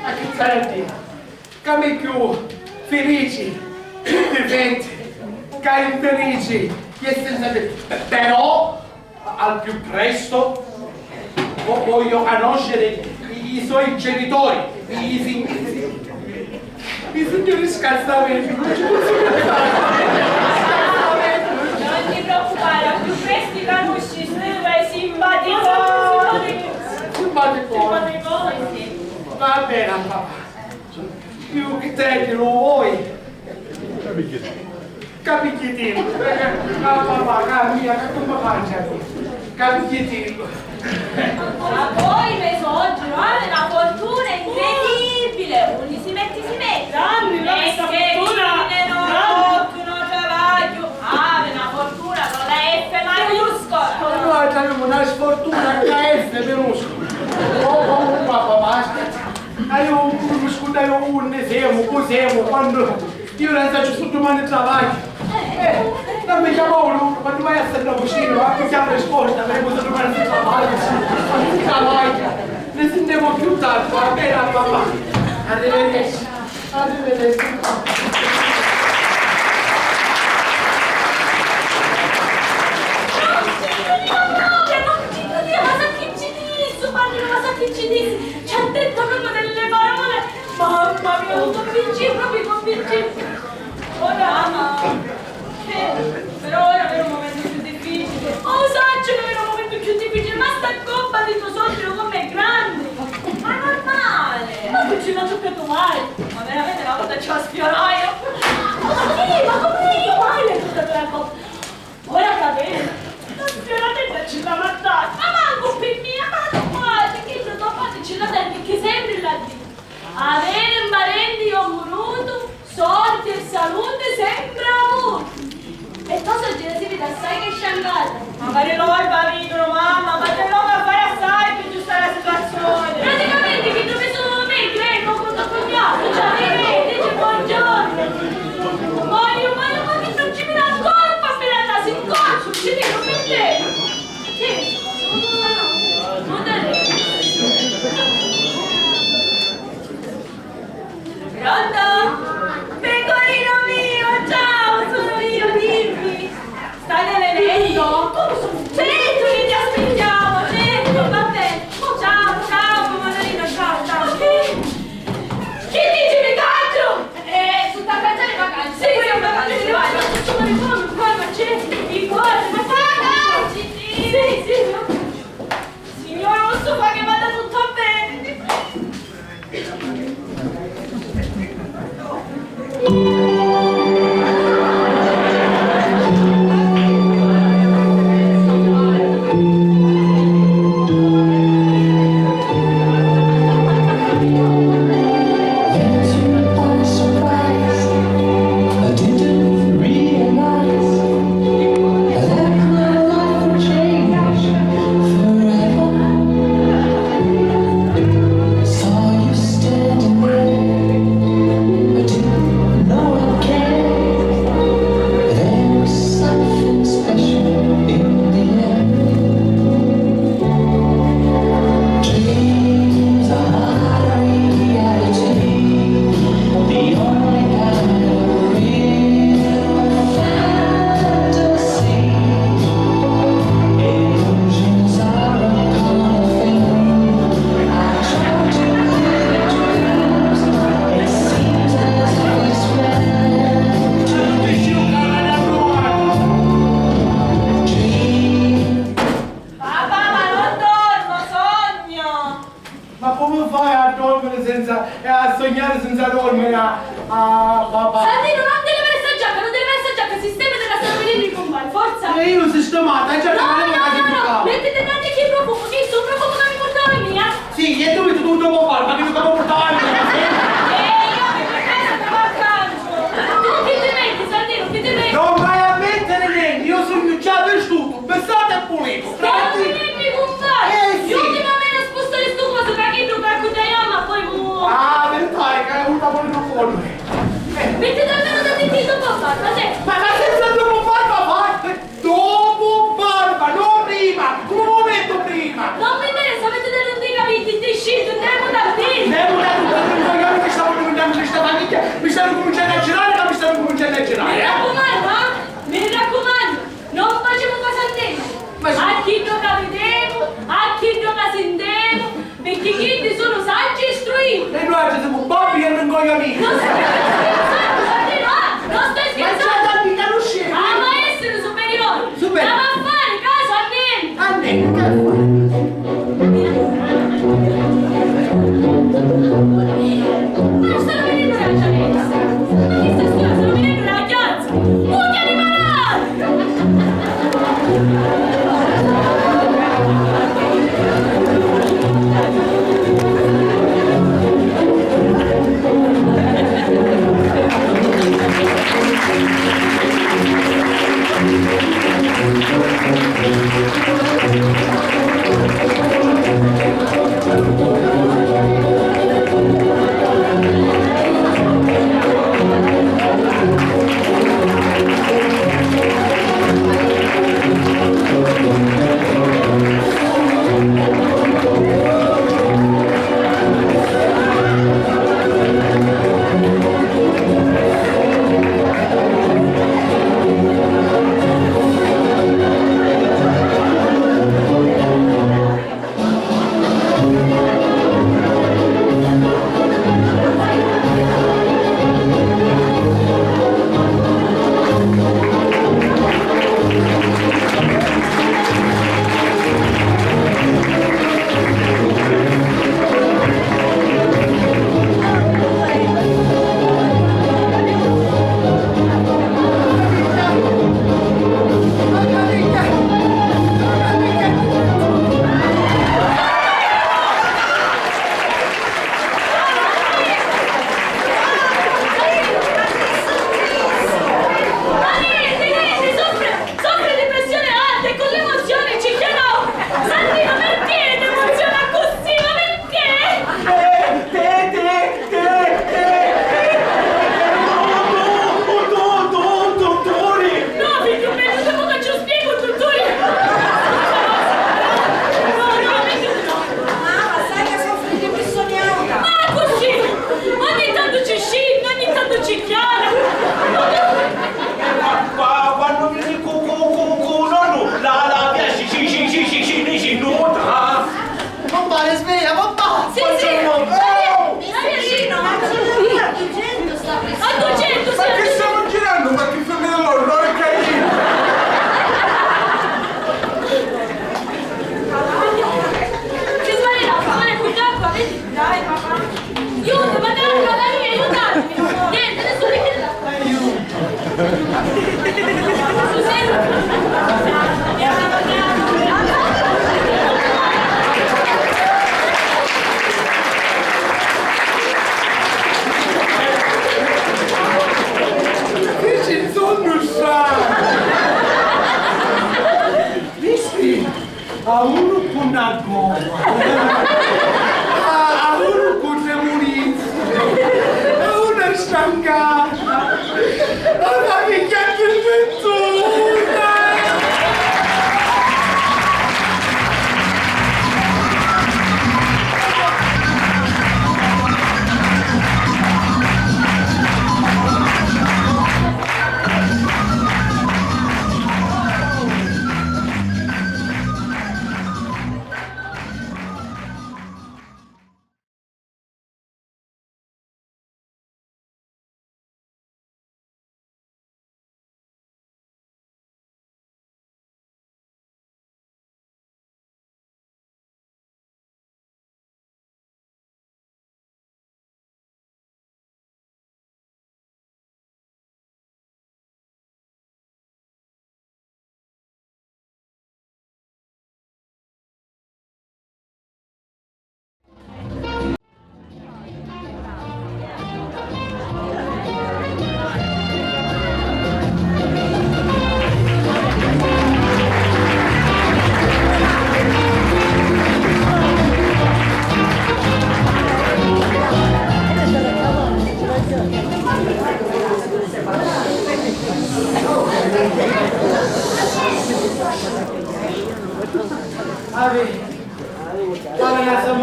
ma chi sarebbe? Ca mi più felici, difetti, ca infelici, e senza te. Però, al più presto, vo-, voglio conoscere i, i suoi genitori, i, i, i, I signori scazzamenti, non ci posso pensare. Non ti preoccupare, al più presto i canusci, scrive simpatico. Simpatico. Simpatico, sì. Va bene, papà. Più che te che lo vuoi. Capititinu, perché la papà, la mia, che tu mi mangi a me. Capichittillu. Ma poi me soggiru havi na fortuna incredibile, unni si metti si metti. Dammi, ma questa fortuna, dammi. No, tu no travagghiu, havi na fortuna con la F maiuscola. Noi abbiamo una sfortuna con la F minuscola. Oh, oh, papà, ma aspetta. Ma io mi scurdaiu unni semu, cu semu, quannu io non sacciu su dumani travagghiu. Eh, non mi chiamò uno, ma ti vai a stare vicino, ma ti chiamo scorta, avremo da domani si travaglia, si travaglia. Ne sentiamo più tardi, va bene, papà? Arrivederci, arrivederci. Ci ha detto proprio delle parole. Mamma mia, mi convinci, proprio convinci. Ora, mamma, eh, però ora è un momento più difficile. Lo sacciu che è un momento più difficile, ma sta coppa di tuo suocero come è grande. Ma è normale. Ma non ci l'ho giocato mai. Ma veramente una volta ci ho sfiorato. Ma sì, ma come io mai le ho giocato la coppa? Ora va bene, non sfiorate da ci la mattata, ma manco per mia, ma tu guardi che io dopo ti ci la tengo che sempre la dico. Avere un parente io murutu, sorti e salute sempre avuti. E cosa ci si vede assai che sciangata. Ma pare l'orba, vedono, mamma, ma c'è l'uomo a fare assai per giustare la situazione. Praticamente chi dove sono me, credo, con la cognato, ci arriva e dice buongiorno. Voglio, voglio, ma che non ci mi dà colpa per andare in corso, ci dico per te. Che? Ah, no. Non è vero. Pronto? Pecorino mio, ciao, sono io, dimmi. Stai venendo? Certo che ti aspettiamo, certo, va bene. Ciao, ciao, Pecorino, ciao, ciao. Che dici, mi caccio? Eh, tutta a casa di vacanze. Sì, sì, ma faccio il ricordo, tutto il ricordo, il cuore, ma c'è il cuore, ma sì, sì, sì. Signor Rosso, fa che vada tutto bene, ti prego. Papà, ma non dormo, sogno! Ma come fai a dormire senza, e a sognare senza dormire, a, a, papà? Santino, non ti levare sta giacca, non ti levare sta giacca, sistemati la sta venendo in compagno, forza! E io sistemata, e già... No, no, no, no, mettiti tanti chi profumo, visto un profumo che mi portava mia? Sì, e tu metti tutto un po' farma, che tu capo portava mia, sì? Eh, io mi preferisco che va a calcio. Tu chi ti metti, Santino, chi ti metti? Non vai a mettere niente, io sono già vestito, vessato e pulito. Tranquillo. Eh, sì. Io ti va bene a spostare sto coso, perché tu per cucchiaiare, ma poi mu- Ah, verità, che hai avuto pure un colpo. Eh. Mettiti almeno da zitto, papà, ma se- Ma, ma senza dopo barba, fa dopo barba, non prima. Come momento prima. Non mi interessa.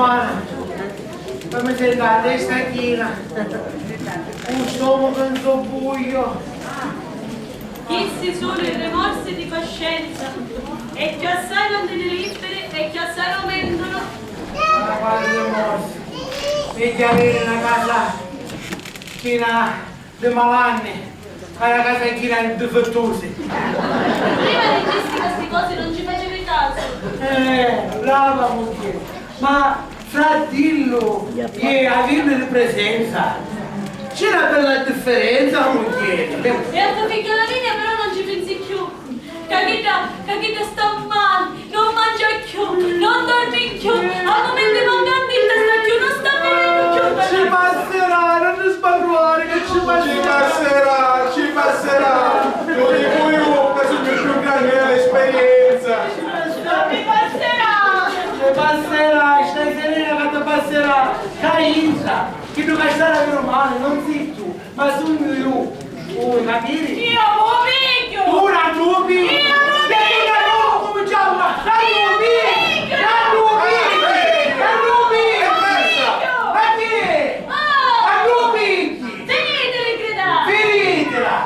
Mara, mi sento la testa china, u stomacu nzobbugliu. Chisti sunnu i rimorsi di coscienza, e cchiù assai quantu ni libiri e cchiù assai aumentanu. Ma quali rimorsi? Megghiu aviri na casa china di malanni, ca na casa china di difittusi. Prima dicisti ca sti cosi non ci facevi casu. Eh, brava mugghieri, ma fra dillu e avillu di presenza c'è na bella differenza, mugghieri. E a to figghiu Lavinia però non ci pensi cchiù. Ca chidda, ca chidda sta mali, non mangia cchiù, non dormi cchiù, a mumenti manca a ditta sta cchiù, non sta vidennu cchiù. Ci passerà, non ti sbarruari che ci passerà. Ci passerà, ci passerà. Lu dicu iu, ca sugnu cchiù granni di l'esperienza. Non mi passerà. Ci passerà, stai serena ca ti passerà. Ca intra, chiddu ca sta di mali non si tu, ma sugnu iu. Ui, ma viri? Io m'u pigghiu! Tu non tu pigli! Io m'u pigghiu! E tu non tu cuminciavu a... Non tu pigli! Non tu pigli! Non tu pigli! Ma chi è? Ma tu pigli! Finitela di gridari! Finitela!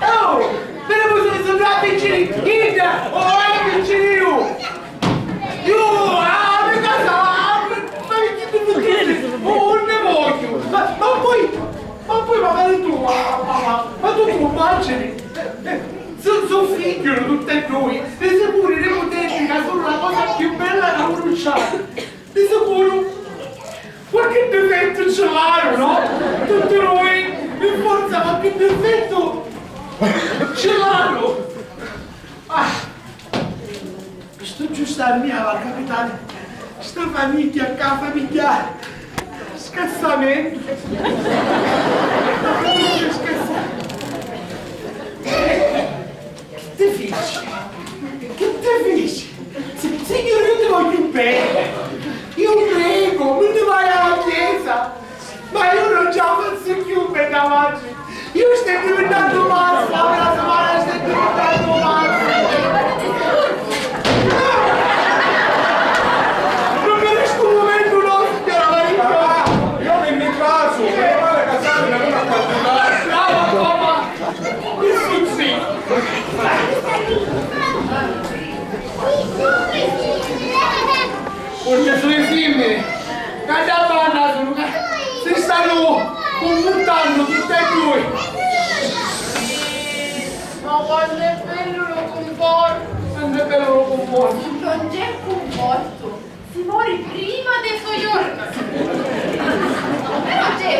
Oh! Però mi sono sottratto in giro! Idda! Oh, vai in giro! Io! Ah, mi casa! Ah, ma, ma che ti... Oh, non ne voglio! Ma, ma poi... Ma poi magari tu, ma, ma, ma, ma tu ti immagini? Eh, eh, so, so figghiu, tutti e dui, di sicuru i niputeddi ca sunnu la cosa cchiù bella ca puru c'hai. Di sicuru qualche difettu ci l'hannu, no? Tutti noi, per forza, qualche difettu ci l'hannu. Ah. Stu giustu a mia va capitari, sta famigghia ccà, famigghia scassamentu. Famigghia scassamentu. Chi ti fici? Chi ti fici? Si-, signuri, io ti voglio bene. Io prego, mi ti vai alla chiesa. Ma io non ce la faccio più per davanti. Io sto diventando pazzo, la mia settimana sta diventando pazzo. Non mi riesco un momento, no, signora Maria. Io mi, mi caso, meno male che sai, non mi ha fatto male. Brava, papà. Che succede? Purchì sugnu fimmini, ca dda banna sulu ca si stannu cunfurtannu tutti e dui. Ma quantu è bellu lu cunfortu! Quantu è bellu lu cunfortu! Non c'è cunfortu, si mori prima dê so jorna. Però c'è,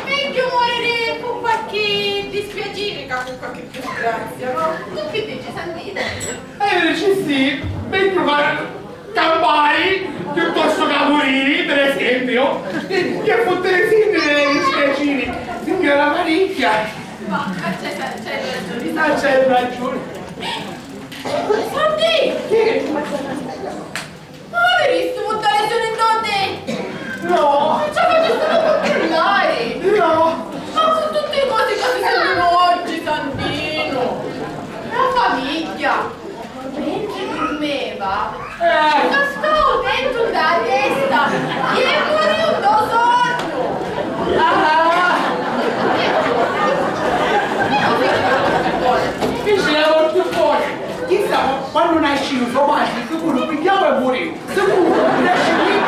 megghiu moriri cu qualchi dispiaciri ca cu qualchi disgrazia, no? Tu chi dici, Sandrina? Eh, dici sì, megghiu fari campari chiuttostu ca muriri, per esempiu, e, e futtiri finni di dispiaciri, signora Maria. Ma, ma c'è, c'è ragiuni, ma c'è ragiuni. Sandì! Chi? Ma aviristi vuttari sulu in doti? No! E ci facistivu cuntrullari? No! Ma cu tutti i cosi ca si sentunu oggi, Sandinu! La famigghia! Mentri durmeva, eh, cascau dentru dâ testa e murìu dô sonnu! Ah! Dici la morti buona! Chissà, quannu nascìu so matri, sicuru pigghiau e murìu! Sicuru, nascìu!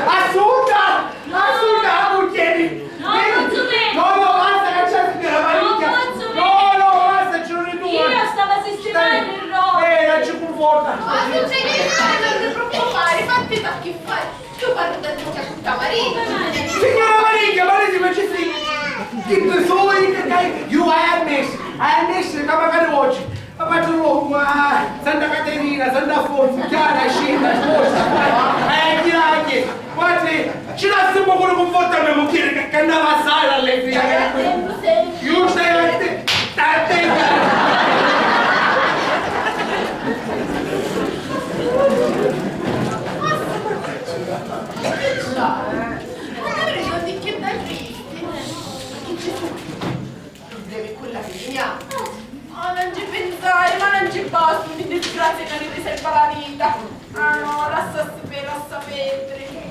Assurda! Assurda, la mugghieri! No, non si vede! No, no, basta, cacciati della famiglia! No, non si vede! No, no, basta, ci non ritorno! Io stavo a sistemare il rogo! Eh, non ci conforta! Ma non si vede, non ti preoccupare, fatti da chi fai! Io parlo da ciò che ascolta Maria! Signora Maria, ma lei si facessi che tu soi, che dai, io hai ammesso, hai ammesso che magari oggi Ma Patru Longu, ah, Santa Caterina, Sant'Affonzu, Chiara, Scilla, Sposta, eh, Ghiraghi, guardi, ci lassi un poco di conforto a mia mugghieri che, che andava assai rallegrita. Io stai a te, a te. Problemi cu Lavinia? Ah, non ci pinsari, ma non ci bastunu i disgrazi ca ni riserva la vita. Ah no, lassa stipè, lassa perdiri.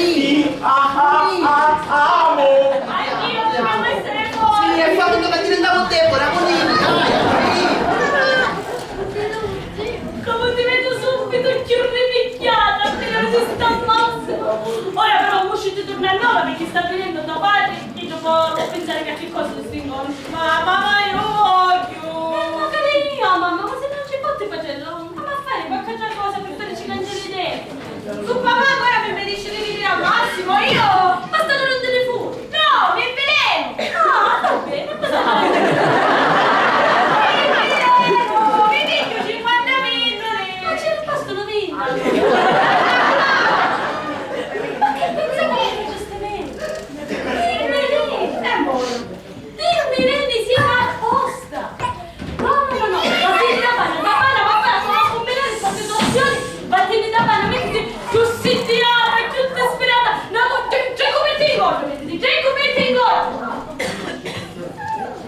Nini. Ah, ah, ah, amo. Anch'io voglio essere fuori. Sì, è fatto che diventavo debole, amo Nini, dai, Nini. Comu ti vedu subito chiù ripicchiata, appena mi si sta al massimo. Ora però usciti, torna a nova perché sta venendo tuo padre e dopo può pensare che a che cosa ti stringo. Ma, ma, ma io voglio! E magari io, mamma, ma se non ci fosse facello, ma a fare qualche altra cosa per farci cambiare idea. Su papà ancora mi impedisce di venire al massimo, io! Ma sta non te ne fu! No, mi veleno! Ah, va bene, cosa fai? Mi veleno! Mi piglio cinquanta pillole! Ma c'è rimasto una ventola! Ma che pensa che è questo me? Mi veleno! E mo Dio mi veni, sì, ma apposta! No, no, no, no, vattini da panna, da panna, ma fai a combinare sta situazione, vattini da panna, mettiti più sittirata, più disperata, no, no, tre, tre cubetti in gorgia, mettiti, tre cubetti in gorgia!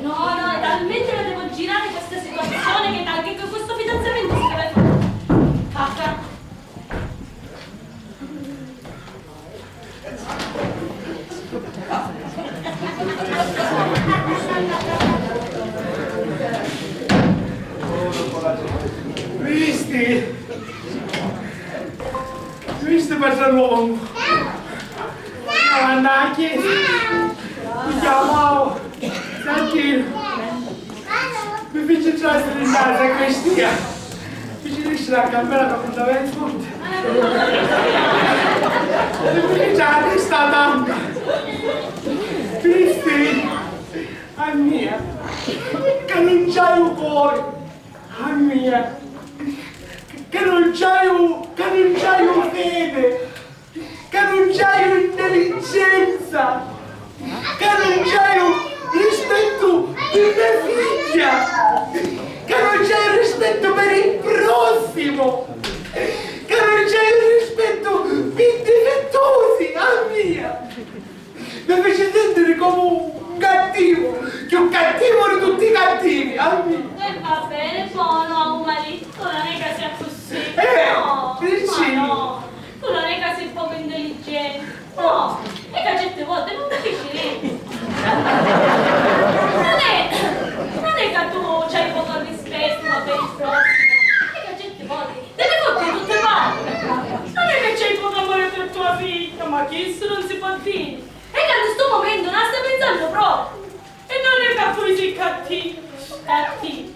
No, no, talmente la devo girare questa situazione che, che, che questo fidanzamento si deve fare. Fatta. Visti? Visti, padrone? Io andavo a chiesa, mi chiamavo, senti, mi fici trasiri in casa, Cristia. Mi fici nesciri a campera ca purtava in fonti. E mi fici la testa tanta. Cristi, a mia, ca nun c'haiu cori, a mia, ca nun c'haiu, ca nun c'haiu fede. Ca nun c'haiu intelligenza, ca nun c'haiu rispettu pi me figghia, ca nun c'haiu rispettu per il prossimo, ca nun c'haiu rispettu pi difettusi, a mia! Mi fici sentiri comu un cattivu, chiù cattivu di tutti i cattivi, a mia! E va bene, buono, a un marito non è che sia così. Eh, no, ma no. Tu non è che sei poco intelligente. No, è che certe volte non capisci niente. Non è, non è che tu c'hai poco rispetto per il prossimo. È che certe volte te ne fotti di tutte parti. Non è che c'hai poco amore per tua figlia, ma chistu non si può dire. È che in stu mumentu non la sta pensando proprio. E non è che poi sei cattivo, cattivo.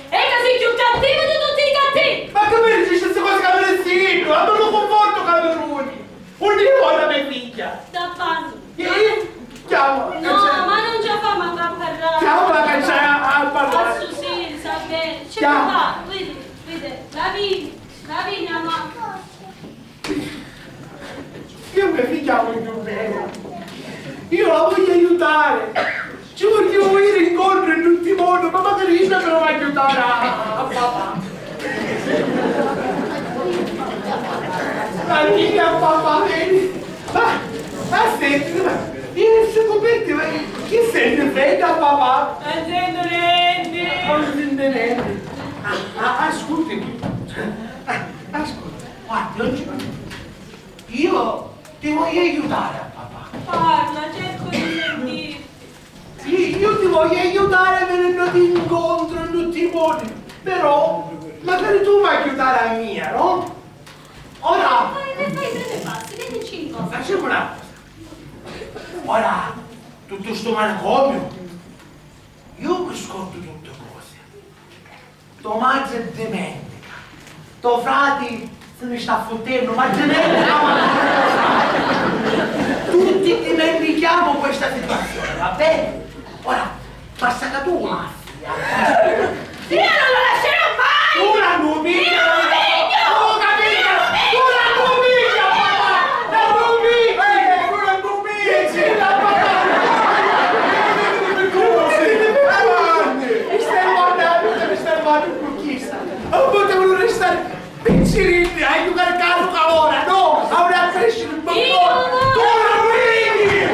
E ca si chiù cattivu di tutti i cattivi! Ma chi mi dici sti cosi ca mi dissi iddu? Dammi lu cunfortu ca mi runi! Unni è la me figghia? Da pannu. Chi? Chiama! No, ma non ci fa manco a parlare. Chiama ca c'è a parlare! Assu sì, sa bene. Ci fa, vedi, vedi, la vidi, la vidi a mamma. Io me figghia la voglio bene, io la voglio aiutare, ci voglio ire incontro in tutti i modi, ma magari io mi la voglio aiutare a, a papà. Ma dì a papà, vedi, ma Voglio aiutare a papà. Parla, cerco di sentirti. Io, io ti voglio aiutare venendoti incontro in tutti i modi, però magari tu mi aiutare a mia, no? Ora... Fai, fai, fai, fai, fai, fai, facciamo una cosa. Ora, tutto sto manicomio, io mi scordo tutte cose. To madre dimentica, to frati se ne sta fottenno, ma dimentica, ma tutti dimentichiamo questa situazione, va bene? Ora, basta che tu una figlia. Io non lo lascerò mai! Tu la non piglia! Io non lo piglio! Ho capito! Io non lo piglio! Tu la non piglia, papà! La non pigli! Eh, tu la non pigli! Sì, la papà! Avanti! Mi stai guardando, mi stai guardando con chi sta? Non potevano restare piccirilli, hai giocare carro ora, no! Ora crescere un po'! Io non... Tu la non pigli!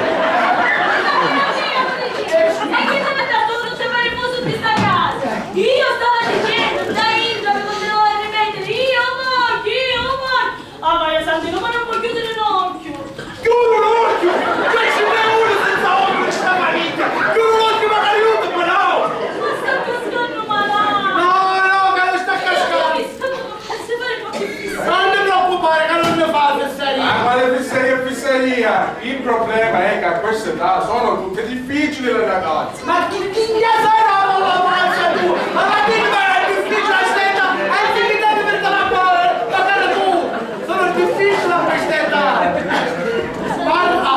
E chi te ne dà tutto se fare il muso di sta casa? Io stavo dicendo, da intro, che non devo ripetere, io voglio, io voglio! Ah, ma io Santino, ma non puoi chiudere un occhio! Chiudo un occhio! Che ci n'è uno senza occhio in sta famiglia! Chiudo un occhio, magari io ti bravo! Ma sta cascando malato! No, no, che non sta cascando! Io mi sto... Non ti preoccupare, che non ne fa fesseria! Ah, quale fesseria, fesseria! Il problema è che a questa età sono tutte difficili le ragazze! Ma chi, chi ne sarà la panza tu? Ma va bene, ma è difficile, aspetta, hai finito di mettere la cara, la cara tu! Sono difficile a questa età! Parla!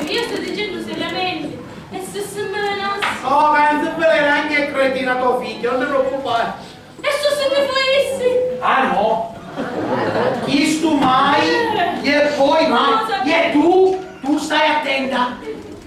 Io sto dicendo seriamente, e se si me venasse? Oh, ma non si vede neanche cretina tua figlia, non ti preoccupare! E su si mi fuissi? Ah no! Chistu mai e poi mai! E tu, tu stai attenta!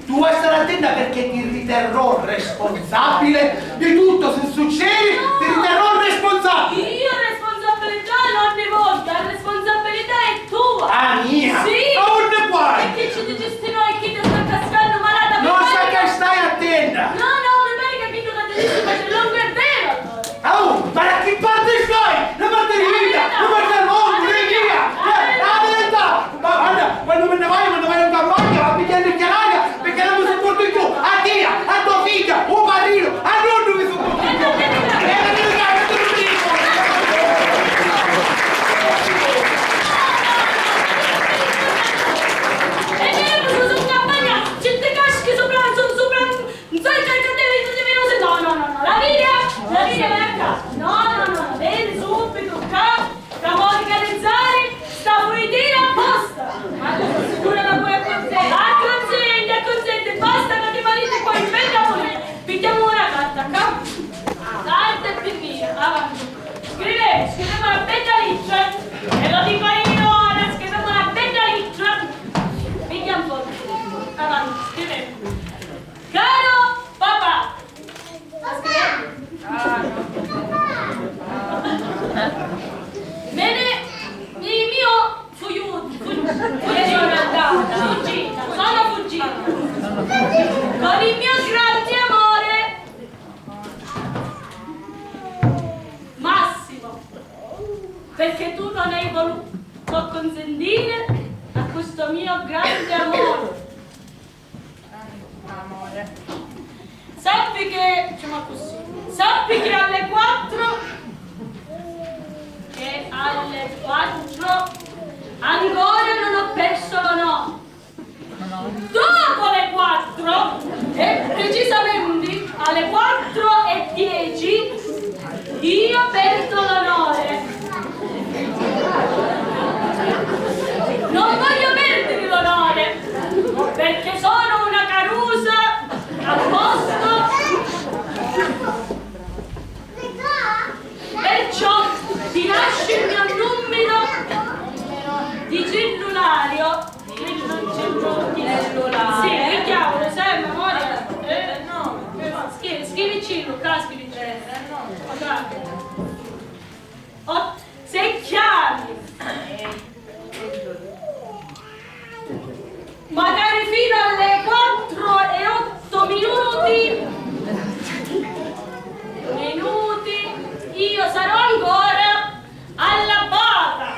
Tu vuoi stare attenta perché ti riterrò responsabile di tutto, se succede ti riterrò responsabile! Io responsabilità non ne voglio, la responsabilità è tua! Ah, mia? Sì! Ma unni quai? E chi ci dicisti noi chi ti sta cascando malata? Non sta che stai attenta! No, no, mi pare che chi tu ti dici ma c'è longo e vero! Oh, ma da chi parte stai? La parte di vita, la parte del mondo, l'energia, la verità! Ma guarda, quando me ne vai, quando vai in campagna, va pigliando in chiarata, perché non mi sopporto più, a tia, a tua figlia, un padrino, a non mi sopporto più! E la verità che tu non dici! E io non sono in campagna, ci ti caschi sopra, sono sopra, non so che devi, no, no, no, no, la via, la via, ecco, no, no, no, no, vedi subito, qua. Stiamo organizzare sta fuitina apposta! Ma tu sei sicura che vuoi acconsente? Acconsente, acconsente, basta che ti mariti qua in bella pulita! Pigliamo una carta, qua! Carta e pennina, avanti! Scrivemo, scrivemo una bella lettera! E lo dico io ora, scrivemo una bella lettera! Piglia un po', avanti, scrivemo! Caro papà! Sta scrivendu? Me ne, mi, mio fuiu-, fu-, fuggita, fuggita, sono fuggita. Con il mio grande amore, Massimo, perché tu non hai voluto acconsentire a questo mio grande amore. Amore. Sappi che, diciamo così, sappi che alle quattro, che alle quattro ancora non ho perso l'onore. Dopo le quattro, e precisamente alle quattro e dieci, io perdo l'onore. Non voglio perdere l'onore, perché sono una carusa a posto. Perciò ti lascio il mio numero di cellulare. Cellulare. Sì, che diavolo, sai, memoria? Eh, no. Scrivi, scrivicillu, qua scrivicillu. Qua. Oh, se chiami magari fino alle quattro e otto minuti, minuti, io sarò ancora alla bata.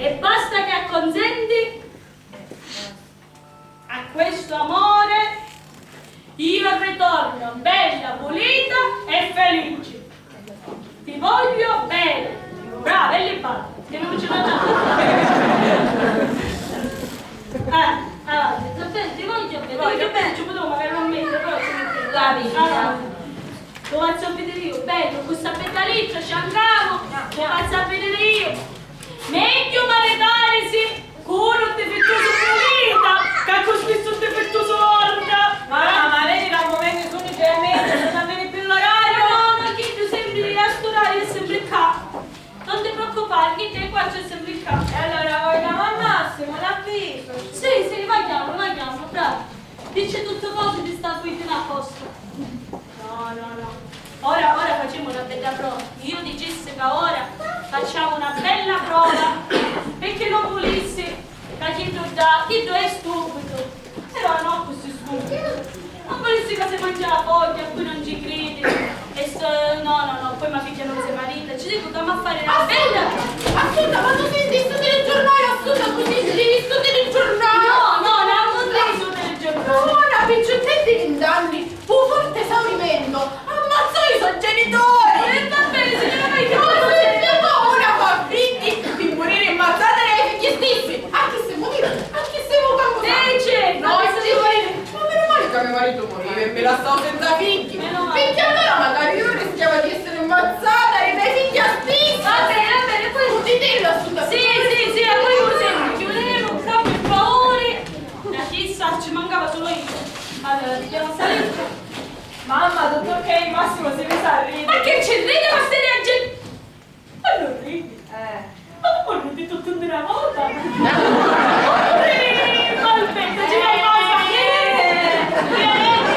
E basta che acconsenti a questo amore, io ritorno bella, pulita e felice. Ti voglio bene. Brava, e li parla. Che non ce la Eh, allora, ti voglio bene. Voglio bene, ci potevo magari non mettere, però ci mettevo. La vita. Allora, lo faccio vedere io, bello, con sta bella lista, ci andiamo. Lo faccio vedere io. Meglio maritarisi cu un difittusu pulita ca cu spissu difittusu orda. Mamma, ma vedi ca un mumentu sunu già in mezzo, non avveni più l'orario. No, no, chiddu sempri a st'orariu è sempri ccà. Non ti preoccupare, chiddu è qua, c'è sempri ccà. E allora ora chiama al Massimo, l'avviso. Sì, sì, va chiamo, va chiamo, bravo. Dici tutte cose di sta quintina a posto. No, no, no. Ora, ora facciamo una bella prova. Io dicissi che ora facciamo una bella prova. Perché non vulissi che chiddu da, chiddu è stupido. Però no così stupido. Non vulissi che si mangia la foglia e poi non ci credi. E sto, no, no, no, poi mia figlia non si marita. Ci dico che amo a fare una bella prova. Assunta, ma tu senti stu telegiornale? Assunta, tu senti stu telegiornale? No, no, non ho sentito il telegiornale. Ora, picciutteddi di vint'anni, un forte esaurimento, ammazzò i so genitori! E va bene, signora Maria, ma senti, ma ora fa figli di morire ammazzata dai figli stessi! A chi si muriva? A chi si muta? Eh, certo, no, a chi si muriva? Ma meno male che mio marito moriva e mi lassò senza figli! Meno male. Perché allora magari io rischiavo di essere ammazzata dai miei figli stessi! Va bene, va bene, poi... Un zitello assunto. Sì, sì, sì, e poi così, chiudemo, proprio il paura. La fissa, ci mancava solo io. Allora, dobbiamo salire. Mamma, tutto ok? Massimo si mise a ridere. Ma che ci ride, ma stai a gente? Ma non ridi? Eh. Ma tu non ridi tutto in una volta? Ridi, malpetto, ci fai cosa? Eh, eh,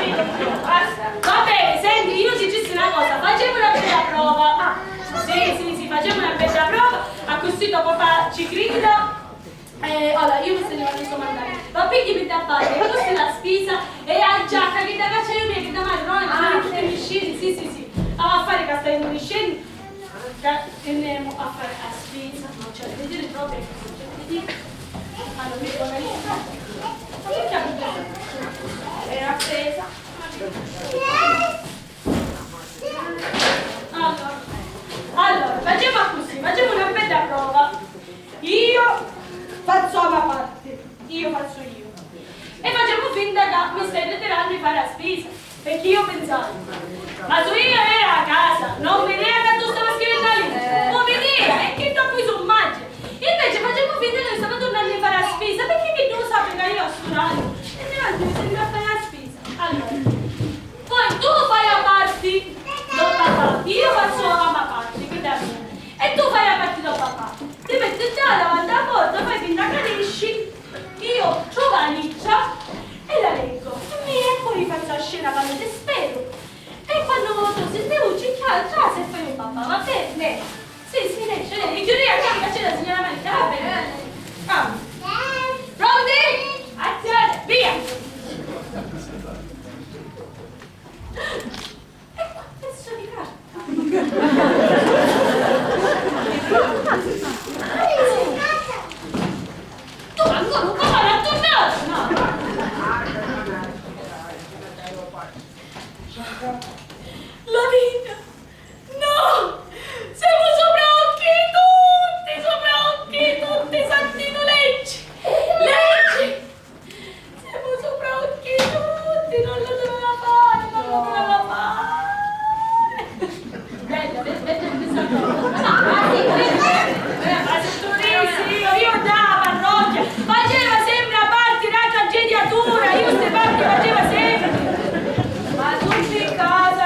eh. Basta. Va bene, senti, io ti dico una cosa, facciamo una bella prova. Ah, sì, sì, sì, facciamo una bella prova, così dopo fa, ci grida. Eh, allora, io mi sto levando sto mandare. Ma perché mi dà fare? E questa è la spesa e la giacca che da caccia io mi che da male, no? Ah, sì. Sì, sì, sì, sì. Ah, a fare che stai in scena. Che andiamo a fare la spesa, non c'è da dire proprio, non c'è da dire. Allora, mi organizzo. Ma perché la spesa? Allora, allora, facciamo così, facciamo una bella prova. Io faccio la mia parte, io faccio io. E facciamo finta che mi stai ritirando di fare la spesa, perché io pensavo, ma se io ero a casa, non vedeva che tu stavi scrivendo la lista, non vedeva, e che dopo io sono maggio. Invece facciamo finta che stavo tornando a fare la spesa, perché che tu lo sai che io a sto orario, e ti mi sembra a fare la spesa. Allora, poi tu fai la parte do papà, io faccio la mia parte, quindi la mia. E tu fai la parte do papà. Ti metti là davanti alla porta, fai finta che esci, io trovo la lettera e la leggo. E mi, e poi faccio la scena quando ti spero. E quando tu sei uscito, trasi e fai un papà, va bene? Sì, sì, lei, lei, io direi anche che c'è la signora Maria, va bene? Vamos. Pronti? Azione, via! E qua, adesso di carta. Tu ancora un po' la tornata, no? La vita. No! Siamo soprocchi tutti, soprocchi tutti, sentito leggi! Leggi! Siamo soprocchi tutti, non lo doveva fare, non lo doveva fare! Bella, bella, bella questa cosa. Ah, sì, bella. Eh, ma se tu dici, io, io da parrocchia, faceva sempre a parte la tragedia tua, io ste parti faceva sempre. Ma tutti in casa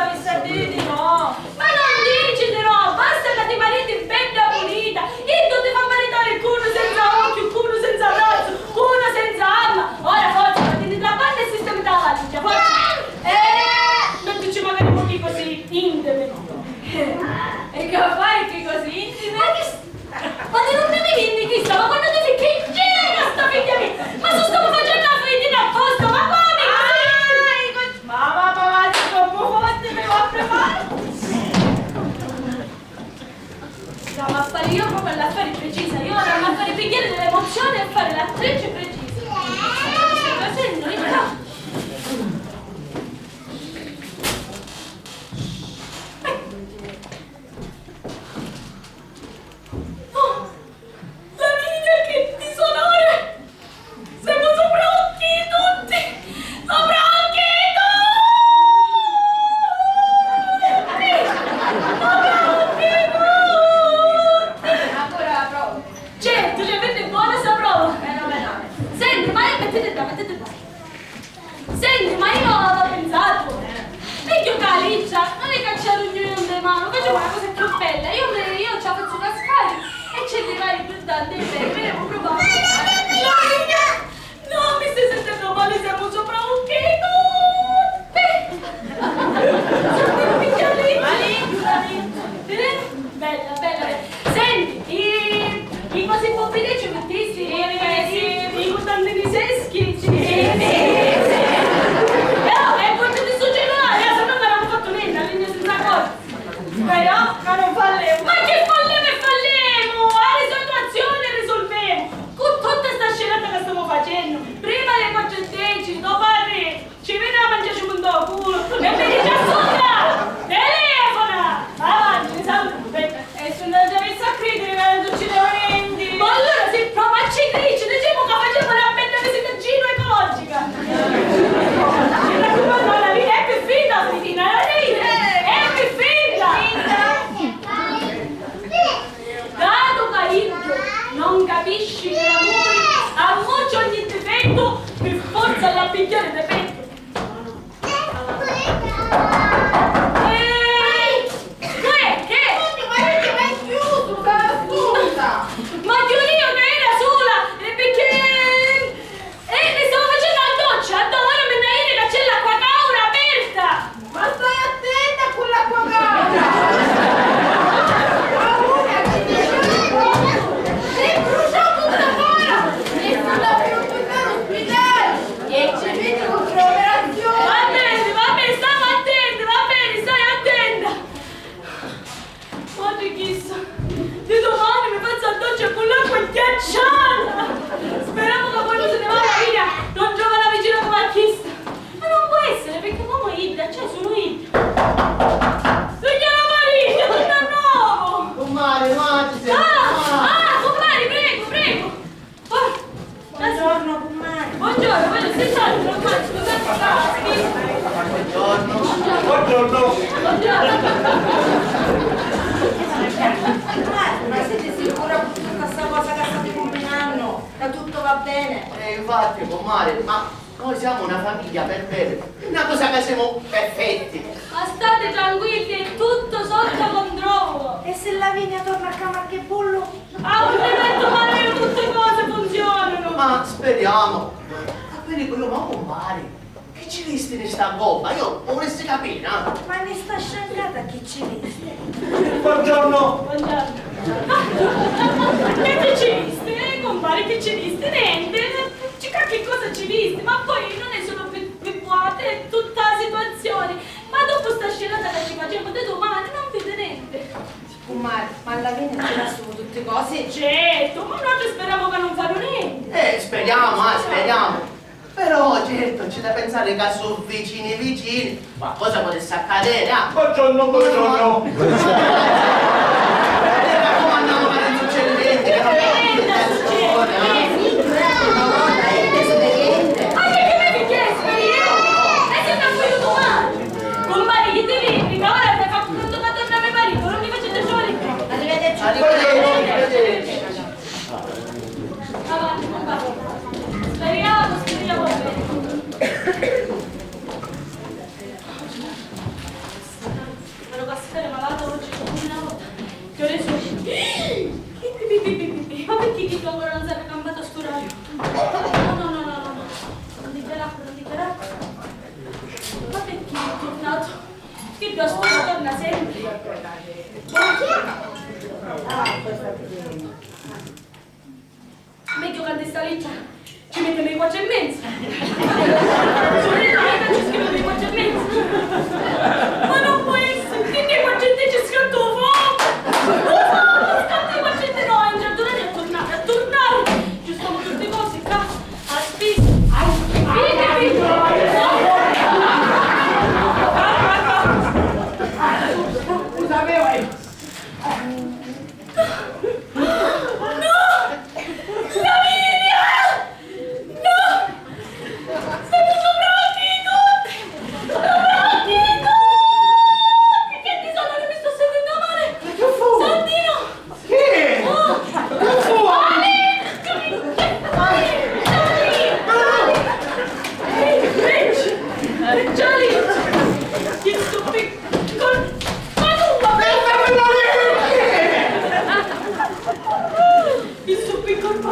L'attrice precisa. Questa cosa è noi, però. Oh, Lavinia, che disonore! Semu supra occhi tutti! Supra occhi tutti! Supra occhi tutti! Ancora la prova? Certo, cioè, per te è buona sta prova! Meno male. Senti, ma mettiti là, mettiti là. Senti, ma io avevo pensato, megghiu ca Alicia non li cacciaru ognuno un de mano, facemu una cosa più bella, io, me- io ci la fazzu cascari e ci li vai più tanti e bene, vedemu proprio. No, mi stai sentendo male, siamo sopravvissuti tutti! Siamo tutti Alicia! Eh? Bella, bella, bella. Senti, i, i cosi bobini ci mettisti? Sì, sì, sì. I mutandini secchi? Sì, sì, sì. Però è colpa di sto cellulare, eh, se no non avremmo fatto niente, quindi senza colpa. Però, ma non fallemu. Ma che fallemu e fallemu? La situazione risolvemu. Con tutta sta scenata che stiamo facendo, prima alle quattro e dieci, dopo alle Ci veni a mangiari un dò culu e mi dici a sutta! Telefona! Avanti, salute! E se non ci avessi a credere che non succedeva niente! Ma allora se proprio ci credi, diciamo che facciamo una bella visita gino-ecologica! Mi raccomando, alla fine è più finta, Cristina, alla fine è più finta! Dato ca iddu non capisci che l'amuri ammuccia ogni difettu, pi forza l'ha pigghiari di pettu. Ehi! Uè, che? Ma chiudìu ca era sula! E picchì? Eh, mi stavo facendo la doccia, addoru ora mi nni iri ca c'è l'acqua cauda aperta! Ma stai attenta cu l'acqua cauda! A una ci dici un cosu, si brusciò tutta fora! E fu da più tutta l'ospidale! E ci vidi un'operazione! Va bene, va bene, stiamo attenti, va bene, stai attenta! Matri chissa, di dumani mi fazzu a doccia cu l'acqua ghiacciata! Speramu ca quannu si ni va a Lavinia non trova na vicina comu a chista! Ma non può essere, perché comu idda c'è sulu idda! Signora Maria, torna a nuovo! Cummari, matri, ah! Ah, cummari, prego, prego! Oh, buongiorno, cummari. Buongiorno, buongiorno, si salvi, cummari, scusate, scusate. Buongiorno. Buongiorno. Buongiorno. Cummari, ma siete sicura cu tutta sta cosa ca state cumbinannu, ca tutto va bene? Eh, infatti, cummari, ma noi siamo una famiglia per bene. Una cosa che siamo perfetti. Ma state tranquilli, è tutto sotto controllo. E se Lavinia torna a camari che bullu? Ah, un evento, ma tutte cose funzionano! Ma speriamo! Ma pericolo, ma cumpari, chi ci visti in sta gobba? Io non vorresti capire, eh? Ma ne sta sciancata chi ci visti? Buongiorno! Buongiorno! Ma che chi ci visti, eh, compare, chi ci visti? Niente! C'è qualche cosa ci visti, ma poi non è solo per, per boate, è tutta la situazione. Ma dopo sta scenata che ci facciamo di domani, non vede niente. Cummari, ma alla fine ci lassemu tutti cosi? Certo, ma noi speriamo che non fanno niente. Eh, speriamo, ah, speriamo. Però, certo, c'è da pensare che sono vicini vicini, qualcosa potesse accadere, ah. Buongiorno, buongiorno. Mi raccomando, ma non succede niente, che non è una situazione, ah. Ma che mi chiesto io? E se non voglio domani? Cumpari, chi ti vidi? Ca ora mi fa pronto ca torna me maritu, non mi facete scivolare. Arrivederci. Arrivederci. Avanti, cumpari. Speriamo, speriamo bene. Però cascare malato oggi come una volta. Che ore sono? Pi, pi, pi, pi, pi, pi. Ma perché chi tu ancora non si era cambiato sto orario? No, no, no, no, no, no. Non dichiarare, non dichiarare. Ma perché è tornato? Che da scuola torna sempre. Meglio che sta lettera ci mettiamo i quattro e mezzo. Sulla lettera ci scriviamo i quattro e mezzo. Ma non può essere, che i quattro e mezzo ci scrive un fuoco. Un fuoco, scatta i quattro e mezzo, no, è già tornare, è tornare, è tornare. Ci stiamo tutti con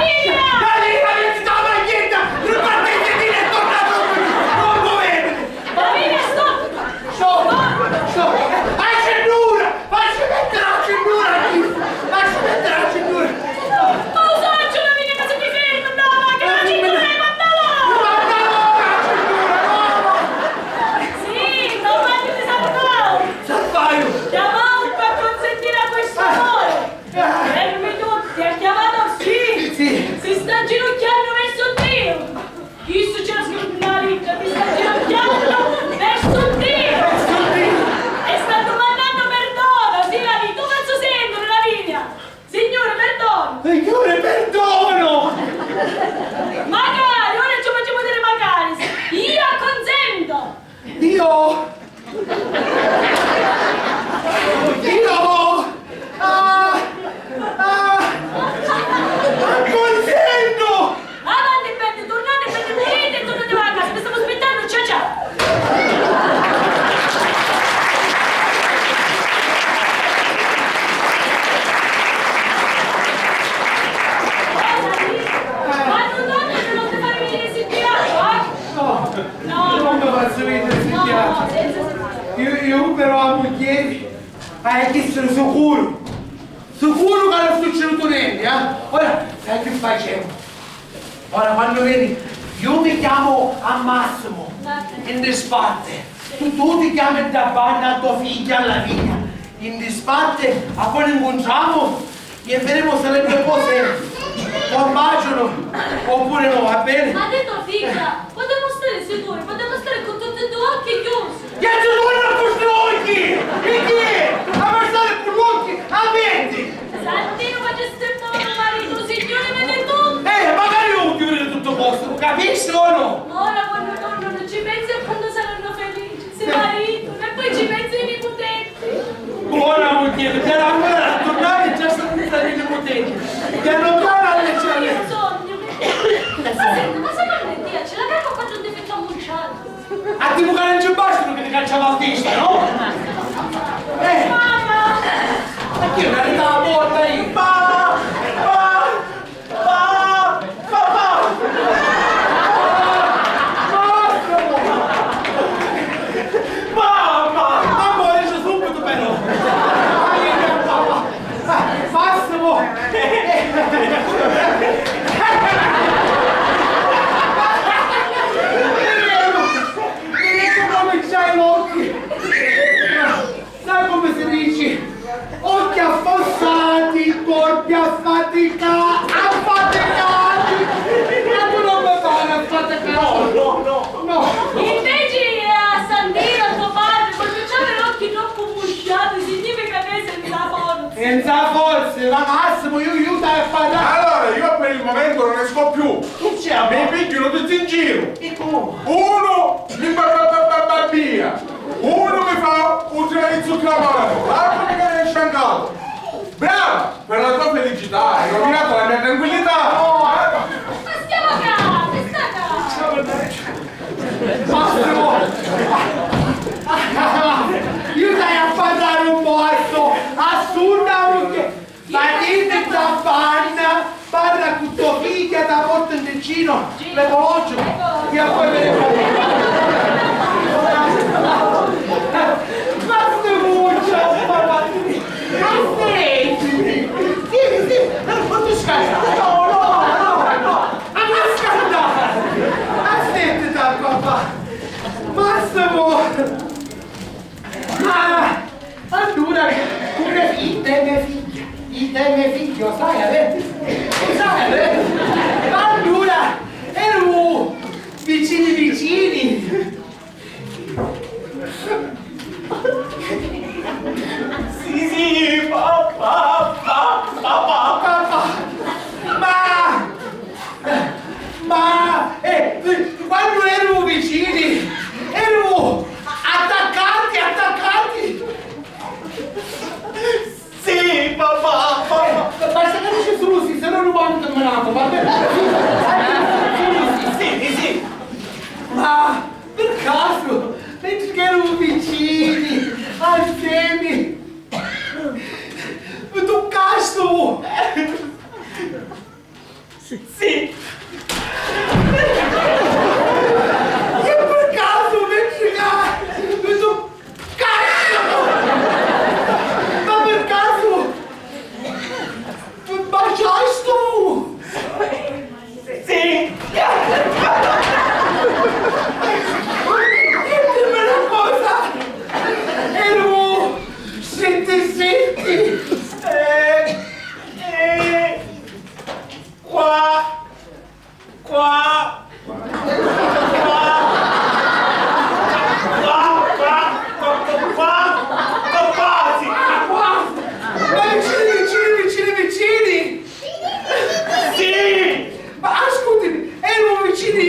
Lavinia! Lavinia, mi sta maglietta! Ripartiti di letto, non lo vedi! Lavinia, stop! Stop! Stop! Accendura! Facci mettere l'accendura qui! Facci mettere l'accendura! Ma lo saccio, Lavinia, che se ti fermi, no, ma che l'accendura è mandala! Mandala, l'accendura, no, no! Sì, ma voglio ti salvare! Salvaio! Chiamavo per consentire a questo amore! Fermi tutti, ha chiamato? Sì! Sì. Si sta ginocchiando verso Dio! Isso c'era scritto nella Bibbia, si sta ginocchiando verso Dio! Verso Dio! E sta domandando perdono, sì, la vita, tu penso sempre, Lavinia! Signore, perdono! Signore, perdono! Magari, ora ci facciamo dire magari! Io acconsento! Io Io mo! Ah! Ah! Acconsento! Avanti, Peppe, turnate, Peppe, pulite e tornate a casa, vi stiamo aspettando, ciao ciao! Quando torna non ti fare venire il sentiero, eh? No, no, non mi faccio vedere sti piatti. Io, io però a mugghieri hai chiesto sicuro. Sicuro che non è succeduto niente, eh? Ora, sai che facciamo? Ora, quando veni, io mi chiamo a Massimo, in disparte. Tu, tu ti chiami da banda a tua figlia alla fine, in disparte, a poi incontriamo. E vedemu se le due cose combaciano oppure no, va bene? Ma ha detto figlia, potevamo stare sicuri, potevamo stare A ti mucari non ci bastano che ti caccia l'autista, no? Eh! Mamma! Ma chi è una rita a porta io? Pa! Pa! Pa! Pa! Pa! Mamma! Mamma, dice subito però! Mamma! Massimo! Mi devo cominciare l'occhi! Sai come si dice? Occhi affossati, corpi affatica-, affaticati! Ma tu non mi pare affaticati! No, no, no! No! Invece a Santino, tuo padre, quando c'aveva l'occhi troppo musciati, significa che sei senza forza! Senza forza, ma Massimo, io, io stai a parlare! Allora, io per il momento non esco più! Chi c'è? Mi pigghianu tutti in giro! E come? Uno mi ba-, ba-, ba-, ba-, babbia, uno mi fa un tiro di zucchero amaro, l'altro mi cade il sciancato. Brava! Per la tua felicità hai rovinato la mia tranquillità! No, eh, ma... Ma stiamo calmi, sta calmi! Massimo! Io stai a parlare un po', assu-, assurda, perché ma chi ti sta fanna? Parla cu to figghia, ta porta in Ticino, l'ecologico, e poi vedi. Ma sti vuci, ma sti vuci, sì, sì, non ti scassare, no, no, no, no, non ti scassare, aspettati, papà, ma sti vuci. Ma allura, pure idda è me figghia, idda è me figghiu, sai, eh? Sai, eh? Allura, eru vicini vicini. Sì, sì, papà, papà, papà. Papà, ma Ma, eh, quannu eru vicini, eru attaccati, attaccati! Sì, papà, papà! Basta che dici sulu sì, se no nu quantu ti menavo, va bene? Sulu sì. Sì, sì. Ma per caso, mentre che eru vicini, assieme, mi tuccasti! Sì. E per caso mi, mi tuccasti? Ma per caso mi baciasti? Sì. E dimmi una cosa. E lu, senti, senti. Eh, eh. Qua! Qua! Qua! Qua! Qua! Qua! Qua! Qua! Qua! Qua! Qua! Qua! Ma vicini, vicini, vicini, vicini! Sì! Ma ascutimi, eranu vicini!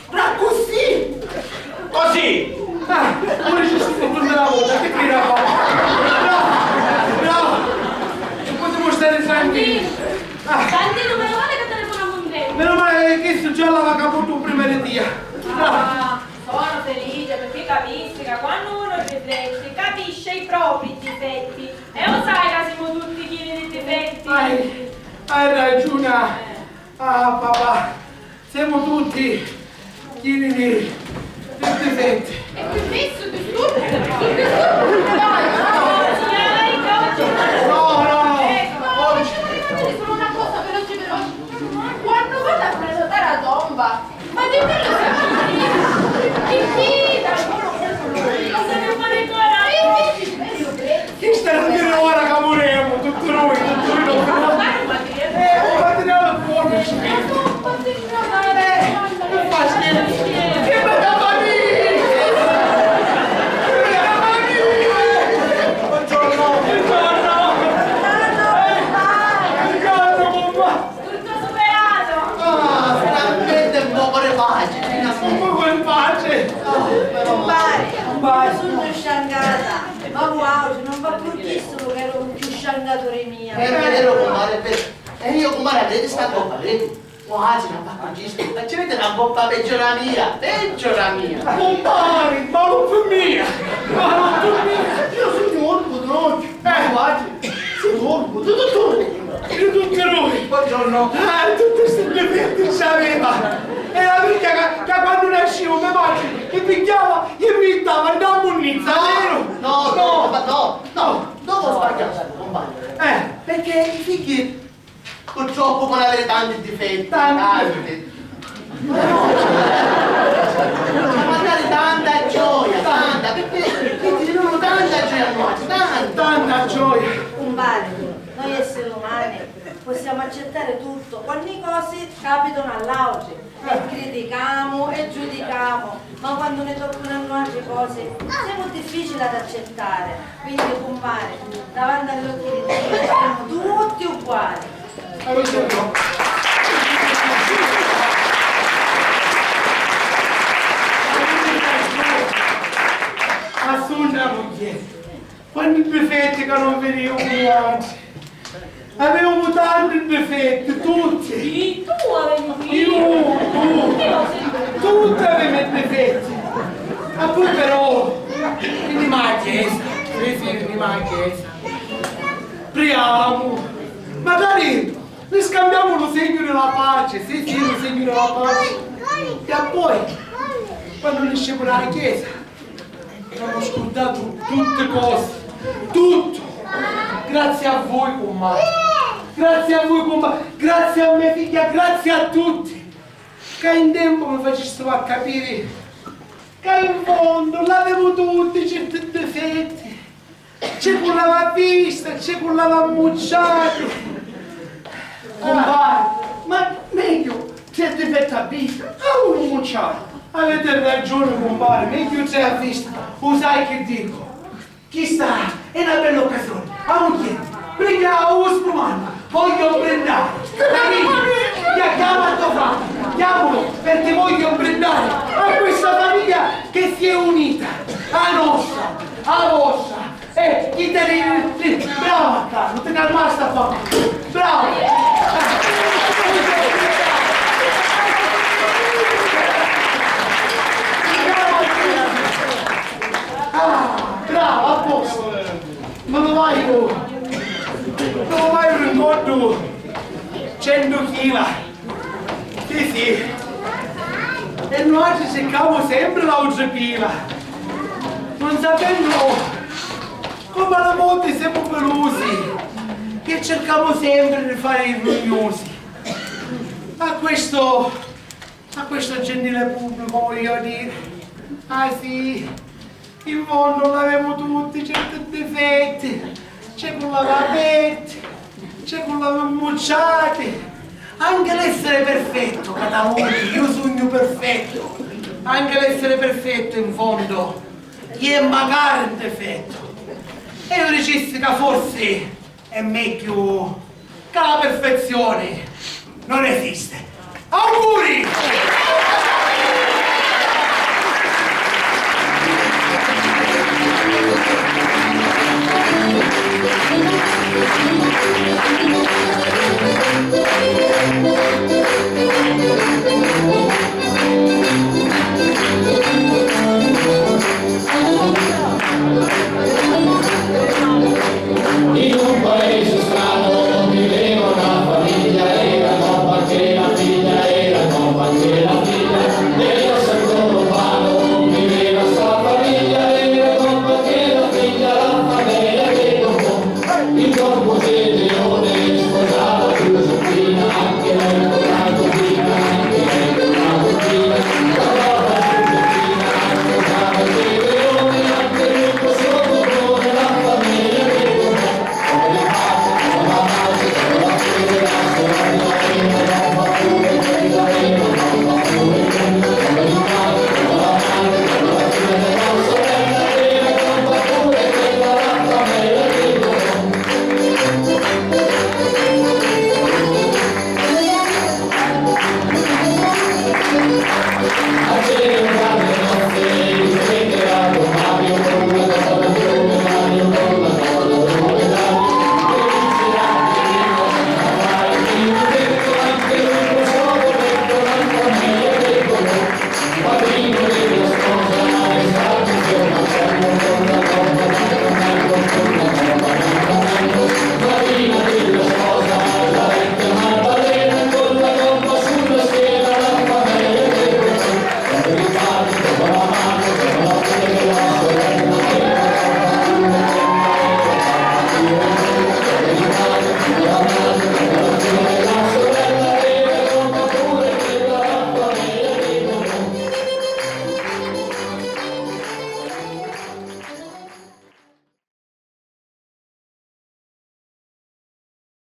Raccussì! Così! Ah, pure ci sto tutto della vota, che tira qua! No! No! Ci possiamo stare tranquilli! Ah. Santino, meno male che telefonammo in tempo! Meno male che questo già l'aveva caputo prima di dia! Ah, sono felice perché capisci che quando uno riflette, capisce i propri difetti. E lo sai che siamo tutti pieni di difetti! Hai, hai ragione! Ah, papà! Semu tutti chini di, di difetti. E pi messu disturbu, pi disturbu, dai, dai, dai, dai. No, no, no. Ecco, facciamo rimanere solo una cosa veloce, veloce. Quando vado a prenotare la tomba, ma di quello si... Chi, chi, dai, quello, quello, quello. Cosa devo fare ancora? Chista è l'ultima ora ca muremu, tutti noi, tutti noi, tutti noi. Eh, un materiale buono, eh, che fa schifo. Che bella famiglia! Che bella famiglia! Buongiorno, buongiorno. Buongiorno, buongiorno. Tutto superato! Ah, finalmente un poco di pace, finalmente. Un poco di pace. Ah, meno male. Compare, compare, io sugnu sciancata, ma vuatri non va più chistu che era un più sciancato di mia. È vero, compare, è vero. E io, compare, vedi sta coppa, vedi? Quasi na bacca giusta, ma ci vedi na coppa peggio dâ mia, peggio dâ mia. Cumpari, ma non pi mia, ma non pi mia. Io sugnu orbu d'ogghiu, eh, ma guardi, sugnu orbu di tutti noi. Di tutti noi. Buongiorno. Eh, tutti sti difetti ci aveva. Era vecchia ca, ca quandu nasciu me matri mi pigghiava e mi jittava nta munnizza, veru? No, no, no, no, no, no, sbagghiasti, cumpari. Eh. Perché i figghi purtroppu poni aviri tanti difetti, tanti. Tanti. Ma magari tanta gioia, tanta, perché, perché ti dunu tanta gioia a noi, tanta. Tanta gioia. Cumpari, noi esseri umani possiamo accettare tutto, quannu i cosi capitanu a l'autri. E criticamu e giudicamu, ma quannu ni toccanu a nuatri cosi, semu difficili ad accettare. Quindi, cumpari, davanti all'occhi di Dio siamo tutti uguali. Assunta, mugghieri. Quanti difetti ca non vidiu cu nuatri! Aviamu tanti difetti, tutti! Sì, tu avevi. Io, tu! Io sì. Tutti aviamu difetti! E poi però, vinnimu a chiesa, sì, sì, vinnimu a chiesa, priamu, magari ni scambiamu lu segnu di la paci, sì, sì, lu segnu di la paci, e poi, quannu niscimu da la chiesa, Avemu scurdatu tutti cosi, tuttu! Grazie a voi, cumpari! Grazie a voi, cumpari! Grazie a me figghia, grazie a tutti! Ca in tempu mi facistivu a capiri ca in fondu l'avemu tutti certi difetti, ci cullava a vista, ci cullava ammucciati. Cumpari, ma megghiu trè difetti a vista ca unu ammucciatu. Aviti ragiuni, cumpari, megghiu trè a vista. U sai chi dicu? Chista è na bella occasioni. A mugghieri, prigghia u spumannu, vogghiu brindari. Chiama a to frati, chiamulu, perché vogghiu brindari a questa famiglia che si è unita, a nostra, a vostra, Eh, chi te ri-, ri-, brava, Carlu, ti calmasti a papà. Brava. Ah, brava, a posto. Ma non vai tu. Non vai un conto. Cento chila. Sì, sì. E nuatri circamu sempri l'autra pila. Non sapennu comu a li voti semu pilusi e circamu sempri di fari i rugnusi. A questo, a questo gentile pubblico voglio dire, ah sì, in fondo l'avemu tutti certi difetti, c'è cu l'ava aperti, c'è cu l'ava ammucciati. Anche l'essere perfetto, ca t'avoti, io sugnu perfetto, anche l'essere perfetto in fondo è magari un difetto. E io dicissi ca forsi è megghiu ca la perfezioni non esiste. Auguri! In un paese strano viveva una famiglia, era gobba anche la figlia, era gobba anche la figlia, nel settore urbano viveva sta famiglia, era gobba anche la figlia, la famiglia che dopo il corpo di Leone sposava Giuseppina, anche lei con la cugina, anche lei con la cugina, la gobba Giuseppina sposava Leone, anche lui con suo cognome, la famiglia che dopo